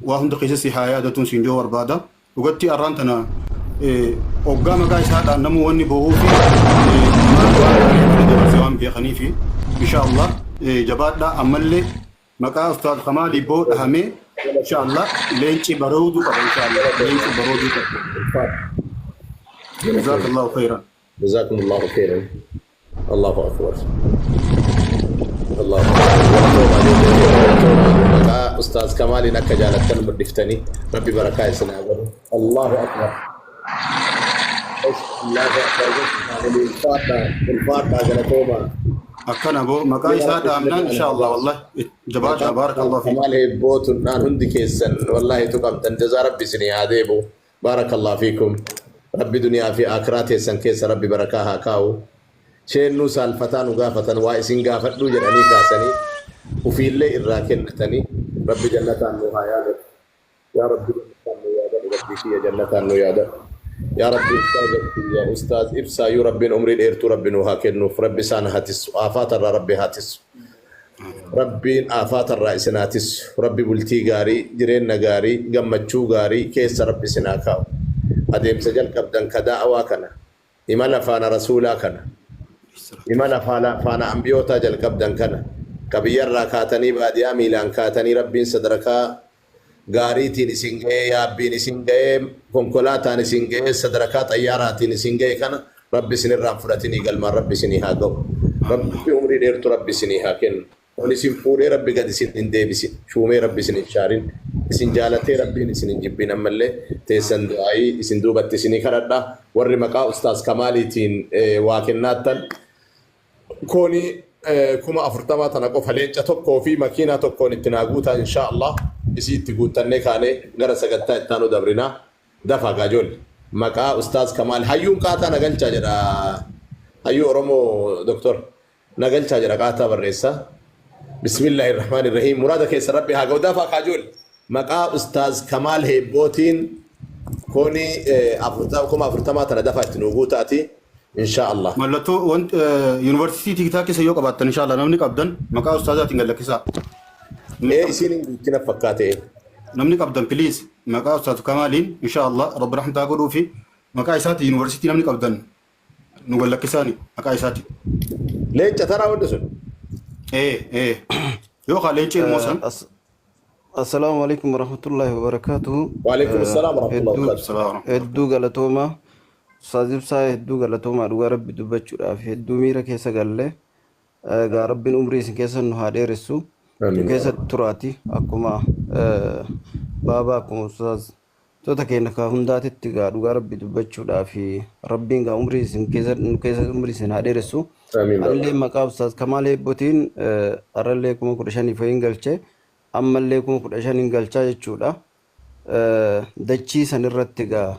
Waa hunda keessa si haa yaadatuun siin jechuu barbaada. Dhugatti arraan tana hoggaa maqaa isaa dhaan namuu wanni boohuu fi maal waan gaarii akka dabarse waan beekanii fi insha Allah jabaadhaa ammallee maqaa Ustaaz Kamaal Hibboo dhahamee insha Allah leenci barooduu qaba insha Allah leenci barooduu qaba. Jazaakallahu khayran. Jazakumullahu khairan. Allahu akbar. Allahu akbar. Galatoomaa ijoollee keenya galatoomaa. Maqaa Ustaaz Kamaaliin akka jaalattan mul'iftanii Rabbi barakaa isin haa godhu. Allahu akbar. Allahu akbar. Ulfaadhaa ulfaadhaa galatoomaa. Akkana boo maqaa isaa dhaamnaan insha Allah wallahi jabaadhaa Maqaa baarakallahu fiik. Kamaal Heebboo tunnaan hundi keessan wallahi tuqamtan jazaa Rabbi isinii haa deebi'u. Baarakallahu fiikum. Rabbi duniyaa fi aakiraa teessan keessa Rabbi barakaa haa kaa'u. Sheennuu saalfataa nu gaafatan waa isin gaafadhuu jedhanii kaasanii ufiillee irraa kennatanii Rabbi jannataan nuu haa yaadatu. Yaa Rabbi jannataan nu yaadadhu Rabbii kiyya jannataan nu yaadadhu. Yaa Rabbi ustaaza kiyya ustaaz ibsaayyuu Rabbiin umrii dheertuu Rabbi nuu haa kennuuf Rabbi isaan haa tissu aafaatarraa Rabbi haa tissu. Rabbiin aafaatarraa isin haa tissu. Rabbi bultii gaarii, jireenna gaarii, gammachuu gaarii keessa Rabbi isin haa kaa'u. Adeemsa jalqabdan ka da'awaa kana, imala faana Rasuulaa kana, imala faana ambiyootaa jalqabdan kana, ka biyyarraa kaatanii baadiyaa miilaan kaatanii Rabbiin sadarkaa gaariitiin isin ga'ee, yaabbiin isin ga'ee, konkolaataan isin ga'ee, sadarkaa xayyaaraatiin isin ga'e kana Rabbi isinirraa hin fudhatinii galmaan Rabbi isinii haa ga'u. Rabbi umrii dheertu Rabbi isinii haa kennu. Ol isin fuudhee Rabbi gad isin hin deebisin. Shuumee Rabbi isin hin shaarin. Isin jaalatee Rabbiin isin hin jibbin ammallee teessan du'aayii isin duubatti isinii kadhadha. Warri maqaa Ustaaz Kamaaliitiin waa kennaattan koonii 40,000 tana qofa leenca tokkoo fi makiinaa tokkoon itti naa guutaa inshaa Allah isii itti guuttannee kaanee gara sagantaa itti aanu dabrinaa dafaa gaa ijoollee maqaa ustaaz Kamaal hayyuun qaataa na galchaa jedha hayyuu Oromoo doktor na galchaa jedha qaataa barreessa bismillaahi rahmaani rahiim muraada keessa rabbi haa ga'u dafaa kaa ijoollee maqaa ustaaz Kamaal Heebbootiin koonii 40,000 tana dafaa itti nuu guutaati inshaa Allah. Mallattoo want yuunivarsiitii tiiktaa keessa yoo qabaattan inshallah namni qabdan maqaa ustaazaatiin gad lakkisaa. Namni Ee qabdan isiin hin guuttina fakkaate. namni qabdan please maqaa ustaaz Kamaaliin inshallah rabbi rahmataa godhuu fi maqaa isaatiin yuunivarsiitii namni qabdan nu gad lakkisaani maqaa isaatiin. Leenca taraa wanti sun. Ee ee yoo kaa leenci ilmoo san Assalaamu alaikum warahmatullahi wabarakatuhu. Waalaikum assalaam warahmatullahi Hedduu wabarakatuh. Salaam warahmatullahi. hedduu galatoomaa. Ustaaz Ibsaa hedduu galatoomaa dhugaa rabbi dubbachuudhaaf hedduu miira keessa galle. Egaa rabbiin umrii isin keessa nu haa dheeressu. Nu Amiin. keessa turaati akkuma baabaa akkuma ustaaz toota keenya ka hundaatitti gaa dhugaa rabbi dubbachuudhaaf rabbiin gaa umrii isin keessa nu keessa umrii isin haa dheeressu. Amiin baabaa. Anillee maqaa ustaaz Kamaal Heebbotiin har'allee 15,000 wayiin galche ammallee 15,000 galchaa jechuudha. Dachii san irratti gaa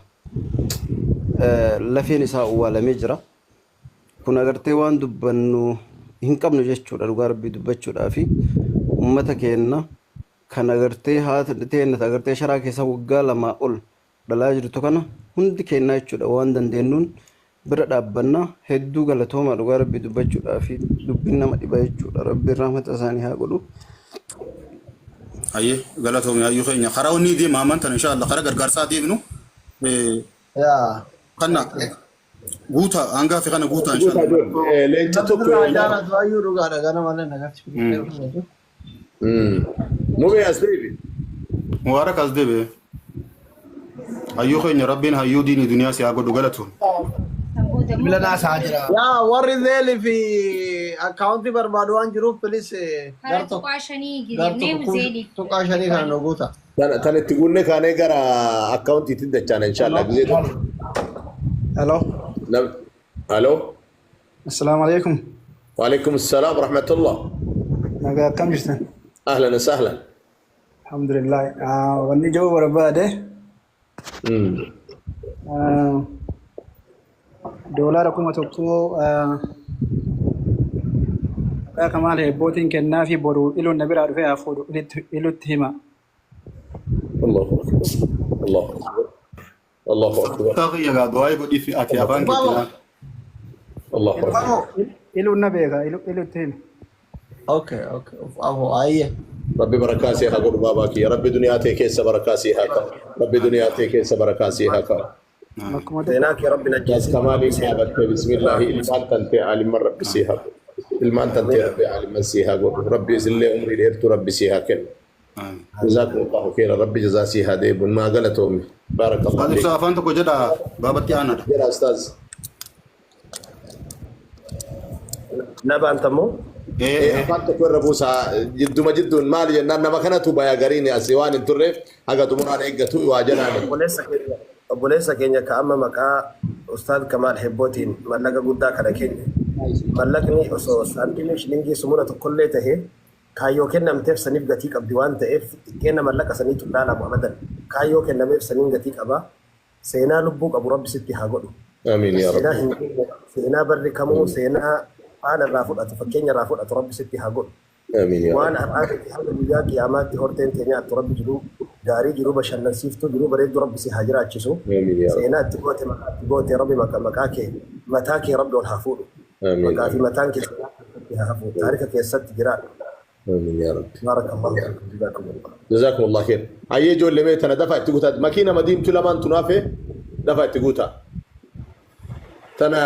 lafeen isaa owwaalamee jira. Kun agartee waan dubbannu hin qabnu jechuudha dhugaa rabbii dubbachuudhaa fi uummata keenna kan agartee haata teenna agartee sharaa keessa waggaa lamaa ol dhalaa jirtu kana hundi keennaa jechuudha waan dandeenyuun bira dhaabbanna hedduu galatooma dhugaa rabbii dubbachuudhaa fi dubbiin nama dhiba jechuudha rabbiin rahmata isaanii haa godhu. Ayyee galatoomi hayyuu keenya karaa wanni deema ammaan tana inshallah karaa gargaarsaa deemnu Yaa. kana guutaa hangaa fi kana guutaa Guutaa inshallah. ijoollee. Leenca Namni tokko sirraa lama. jaalatu hayyuu dhugaadha ganama nagatti. Mubee as deebi. Mubaarak as deebi'e. Hayyuu keenya rabbiin hayyuu diinii duniyaa si haa godhu galatoon. Bilbila naasaa jira. Yaa warri zeelii fi akkaawuntii barbaadu waan jiruuf please Karaa gar tokko tuqaa shanii gar jennee tokko zeeliif. tuqaa shanii kana nu guuta. Tan itti guunnee kaanee gara akkaawuntiitti dachaana inshallah. Gizee tokko. Hello. Aloo. Assalamu alaikum. Waalaikum salaam rahmatullah. Nagaa akkam jirtan? Ahlan wa sahlan. Alhamdulillah. Wanni jiru barbaade doolaara 1000 maqaa Kamaal Heebbootiin kennaa fi boru iluun na biraa dhufee haa fuudhu ilutti hima. Allahu akbar. Allahu akbar. Allahu akbar. Taa kiyya gaa du'aa godhiif ati afaan keetti naan. Allahu akbar. Iluun na beeka ilutti himi. Okay, okay. Afoo ayyee. Rabbi barakaa sii haa godhu baabaa kiyya. Rabbi duniyaa tee keessa barakaa sii haa kaa'u. Rabbi duniyaa tee keessa barakaa sii haa kaa'u. Bakkuma Seenaa kee rabbi Ustaaz najjeessin. Kamaaliin dhaabattee bismillaahi ilmaan tantee aalimman rabbi sii haa godhu. Ilmaan tantee rabbi aalimman sii haa godhu. Rabbi isillee umrii dheertuu rabbi sii haa kennu. Jazakumullahu khairan. Rabbi jazaa sii haa deebi'u. Maa galatoomi. Baarakallahu Ustaaz fiik. Ibsaa afaan tokko jedha baabatti aanaadha. Jedha Ustaaz. Na baantammoo? Ee afaan tokko irra buusa jidduma jidduun maali jennaan nama kanatu baya gariin asii waan hin turreef haga xumuraan eeggatu waa jalaan. Obboleessa keenya obboleessa keenya ka amma maqaa Ustaaz Kamaal Hebbootiin mallaqa guddaa kana kenne. Mallaqni osoo saantimii shilingii sumuna tokkollee tahe kaayyoo kennamteef saniif gatii qabdi waan ta'eef xiqqeenna mallaqa saniitu hin laalamu abadan. Kaayyoo kennameef saniin gatii qaba. Seenaa lubbuu qabu Rabbi sitti haa godhu. Amiin yaa Seenaa Rabbi. hin duune, seenaa barri kamuu seenaa faana irraa fudhatu, fakkeenya irraa fudhatu Rabbi sitti haa godhu. Amiin yaa Waan Rabbi. har'aa miti hanga guyyaa qiyaamaatti horteen tee nyaattu Rabbi jiruu gaarii jiruu bashannansiiftuu jiruu bareedduu Rabbi si haa jiraachisu. Amiin yaa Rabbi. Seenaa itti goote maqaa itti goote Rabbi maqa maqaa kee mataa kee Rabbi ol haa fuudhu. Amiin Maqaa fi amiin. mataan kee seenaa keessatti haa hafu. Taarika keessatti jiraadhu. Amiin yaa Rabbi. Baarakallahu fiikum jazaakumullah. Jazakumullah khair. Hayyee ijoollee mee tana dafa itti guutaa. Makiina madiimtuu lamaan tun hafe dafa itti guutaa. Tana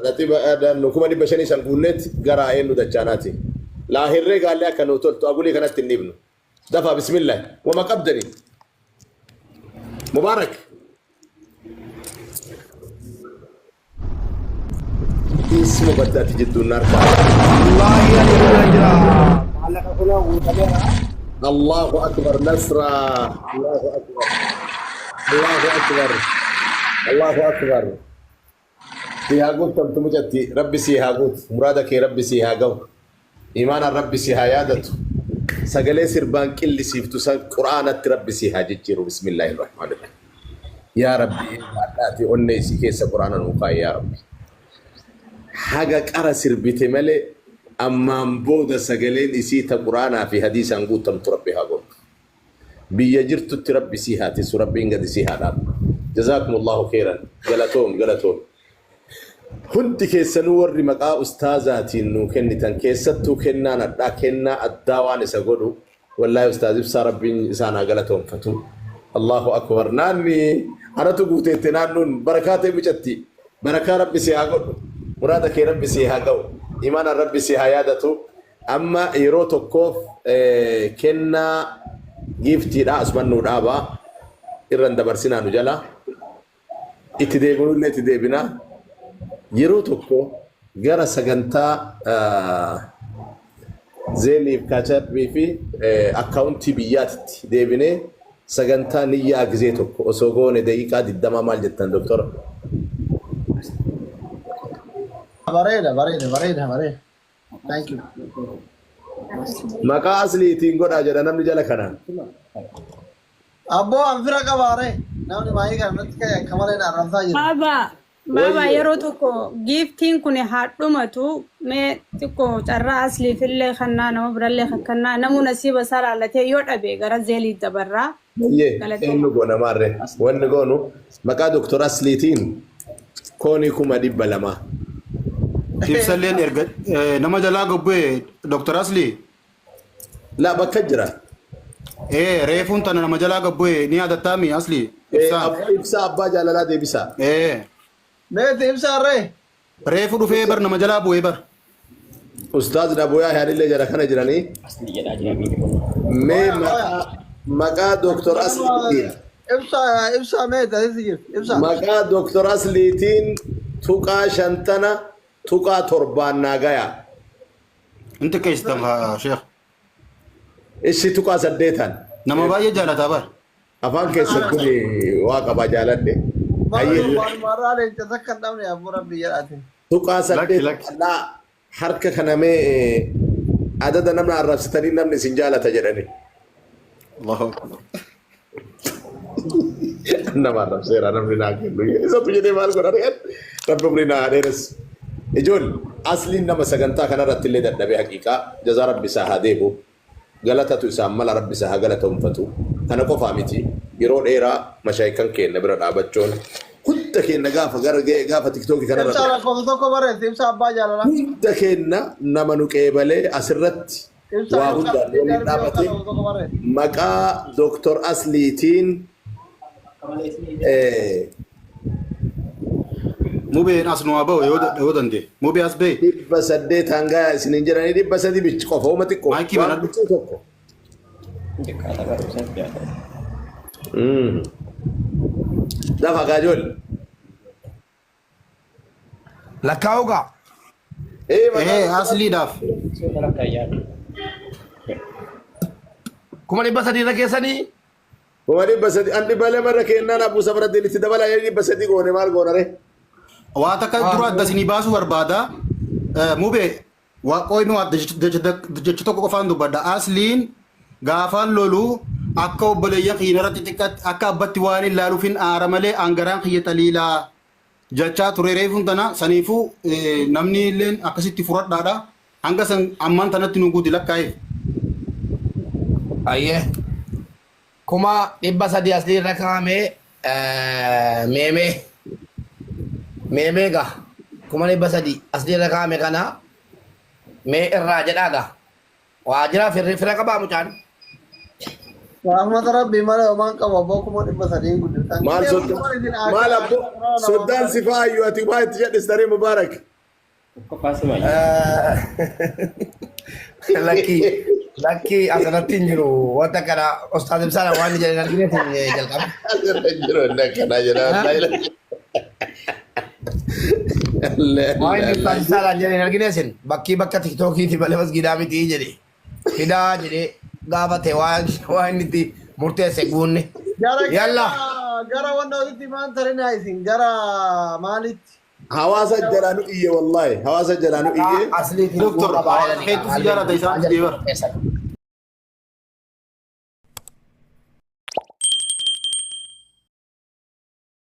naxiba 500,000 san guunneet gara eenyu dachaanaati. Laa herree gaallee akka nuu toltu agulii kanatti hin dhiibnu. Dafa bismillah. Wama qabdani. Mubaarak. Isuma badda ati jidduun narkaa. Wallaahi ani bira jira. Maallaqa kunoo guutameera. Allahu akbar nasra. Allahu akbar. Allahu akbar. Allahu akbar. Si haa guutamtu mucatti. Rabbi si haa guutu. Muraada kee Rabbi si haa gahu. Imaanaan Rabbi si haa yaadatu. Sagalee sirbaan qillisiiftu san Qur'aanatti Rabbi si haa jijjiiru. Bismillahir Rahmanir Rahim. Yaa Rabbi eegaadhaati onnee isii keessa Qur'aana nuu kaa'i yaa Rabbi. Haga qara sirbite malee ammaan booda sagaleen isii ta Qur'aanaa fi hadiisaan guutamtu Rabbi haa godhu. Biyya jirtutti Rabbi isii haa tissu Rabbiin gad isii haa dhaabu. Jazaakumullahu kheyran. Galatoom galatoom. Hundi keessanuu warri maqaa ustaazaatiin nuu kennitan keessattuu kennaan hadhaa kennaa addaa waan isa godhu wallaahi ustaaz ibsaa rabbiin isaan haa galatoomfatu. Allahu akbar naanni anatu guuteette naannoon barakaa ta'e micatti barakaa rabbi si haa godhu muraada kee rabbi si haa ga'u imaanaan rabbi si haa yaadatu amma yeroo tokkoof kennaa giiftiidha asuman nuu dhaabaa irran dabarsinaa nu jala Itti deebinullee itti deebina. Yeroo tokko gara sagantaa Zeeliif Kaacharbii fi akkaawuntii biyyaatitti deebinee sagantaa niyyaa gizee tokko osoo goone daqiiqaa 20 maal jettan doktora? Bareeda bareeda bareeda bareeda. Thank you. Maqaa asliitiin godhaa jedha namni jala kanaan. Abboo an fira qabaare namni maayii kana natti ka'e akka malee na arrabsaa jira. Baaba, baaba Wayyee. yeroo tokko giiftiin kun haa dhumatu mee xiqqoo carraa asliifillee kannaa nama birallee kannaa namuu nasiiba isaa laallatee yoo dhabe gara zeelii dabarraa Wayyee. galatooma. Eenyu goona maarree? Wanni goonu maqaa doktor Asliitiin koonii 200,000. Ibsalleen erga nama jalaa gobbu'e Dr. Asli. Laa bakka jira. Ee reefuun tana nama jalaa gad bu'e ni yaadattaami asli ibsaan. Abbaa ibsaa abbaa jaalalaa deebisaa. Ee Meeti ibsaa ree. reefu dhufee bar nama jalaa bu'e bar. Ustaaz Dhaboyaa yaadillee jara kana jiranii. Mee maqaa maqaa Dooktor Asliitiin Ibsaa ibsaa meeti asitti jirti ibsaa. maqaa Dooktor Asliitiin tuqaa shantana tuqaa torbaan naa gayaa. Hin xiqqeessitan kaa sheekh. Ishi tuqaa saddeetaan. Nama baay'ee jaalataa bar. Afaan keessan kun waa qabaa jaaladhe. Hayyee. Walumarraa leenca takka hin dhabne abboo rabbi jedhaatiin. Tuqaa Lakki saddeet lakki. laa harka kana mee adada namna arrabsitanii namni isin jaalata jedhani. Allahu akbar. Nama arrabseera namni naa kennu. Isatu jedhee maal godha ree? Rabbi umrii naa haa dheeressu. Ijoolli asliin nama sagantaa kanarratti illee dadhabee haqiiqaa jazaa rabbi isaa haa deebu. Galatatu isaan mala rabbi isaa haa galatoomfatu. Kana qofaa miti yeroo dheeraa mashaayikan keenya bira dhaabachuun hunda keenya gaafa gara gaafa tiktookii kanarra Ibsaa lakkoofsa tokko barreessi ibsaa abbaa jaalalaa. hunda keenya nama nu qeebalee asirratti Ibsaa waa ibsaa hundaan waliin darbii yookaan dhaabate lakkoofsa tokko barreessi. maqaa Dooktor Asliitiin Mubeen as nu haa ba'u yoo danda'e. Mubee as ba'e. 800 hanga isiniin jedhanii 300 bichi qofa uma xiqqoo Maayikii waan banadhu. bichuu tokko. Lafa gaajool. Lakkaa'uu gaa. Ee maqaa Ee asliidhaaf. 300,000 irra keessanii 300,000 an 200 irra kennaan Abuu Safaraddiin itti dabalaa yoo 300 goone maal goona ree? Waa takka dura adda isinii baasuu barbaada. Mubee waaqooynu jecha tokko qofaan dubbadha. Asliin gaafaan lolu akka obboleeyyan kiyya irratti xiqqaatti akka abbatti waan hin laaluufin aara malee angaraan kiyya xaliilaa jechaa ture reefuun tana saniifuu namni illeen akkasitti furadhaadha. Hanga san ammaan tanatti nu guuti lakkaa'eef. Ayyee. 300,000 aslii irra kaa'ame meemee meemee gaa 300,000 aslii irra kaa'ame kana mee irraa jedhaa gaa waa jira firri fira qabaa mucaan. Rahmata Rabbii malee homaan qabu abboo 300,000 guddiftan. Maal Qubee sodda kun isin maal aakiraa abbo quraana soddaan si faayyu ati waa itti jedhistanii Mubaarak. Lakkii lakkii asirratti hin jiru wanta kana ustaaz Ibsaadha waan inni jedhan argine kun jalqaba. Asirra hin jiru inni akkanaa jedha. Waan inni ustaaz Ibsaadhaan jedhan argine isin bakkii bakka tiktookiiti malee masgiidaa miti jedhe fidaa jedhee gaafate waan waan inni itti murteesse guunne. Gara Yalla. gara wanta walitti maan tarinaa isin gara maalitti? Hawaasa jalaa nu iyye wallahi. Hawaasa jalaa nu iyye. Asliitiin Doktor guutaa hawaasa baay'ee keetu si jaalata isaan deebar.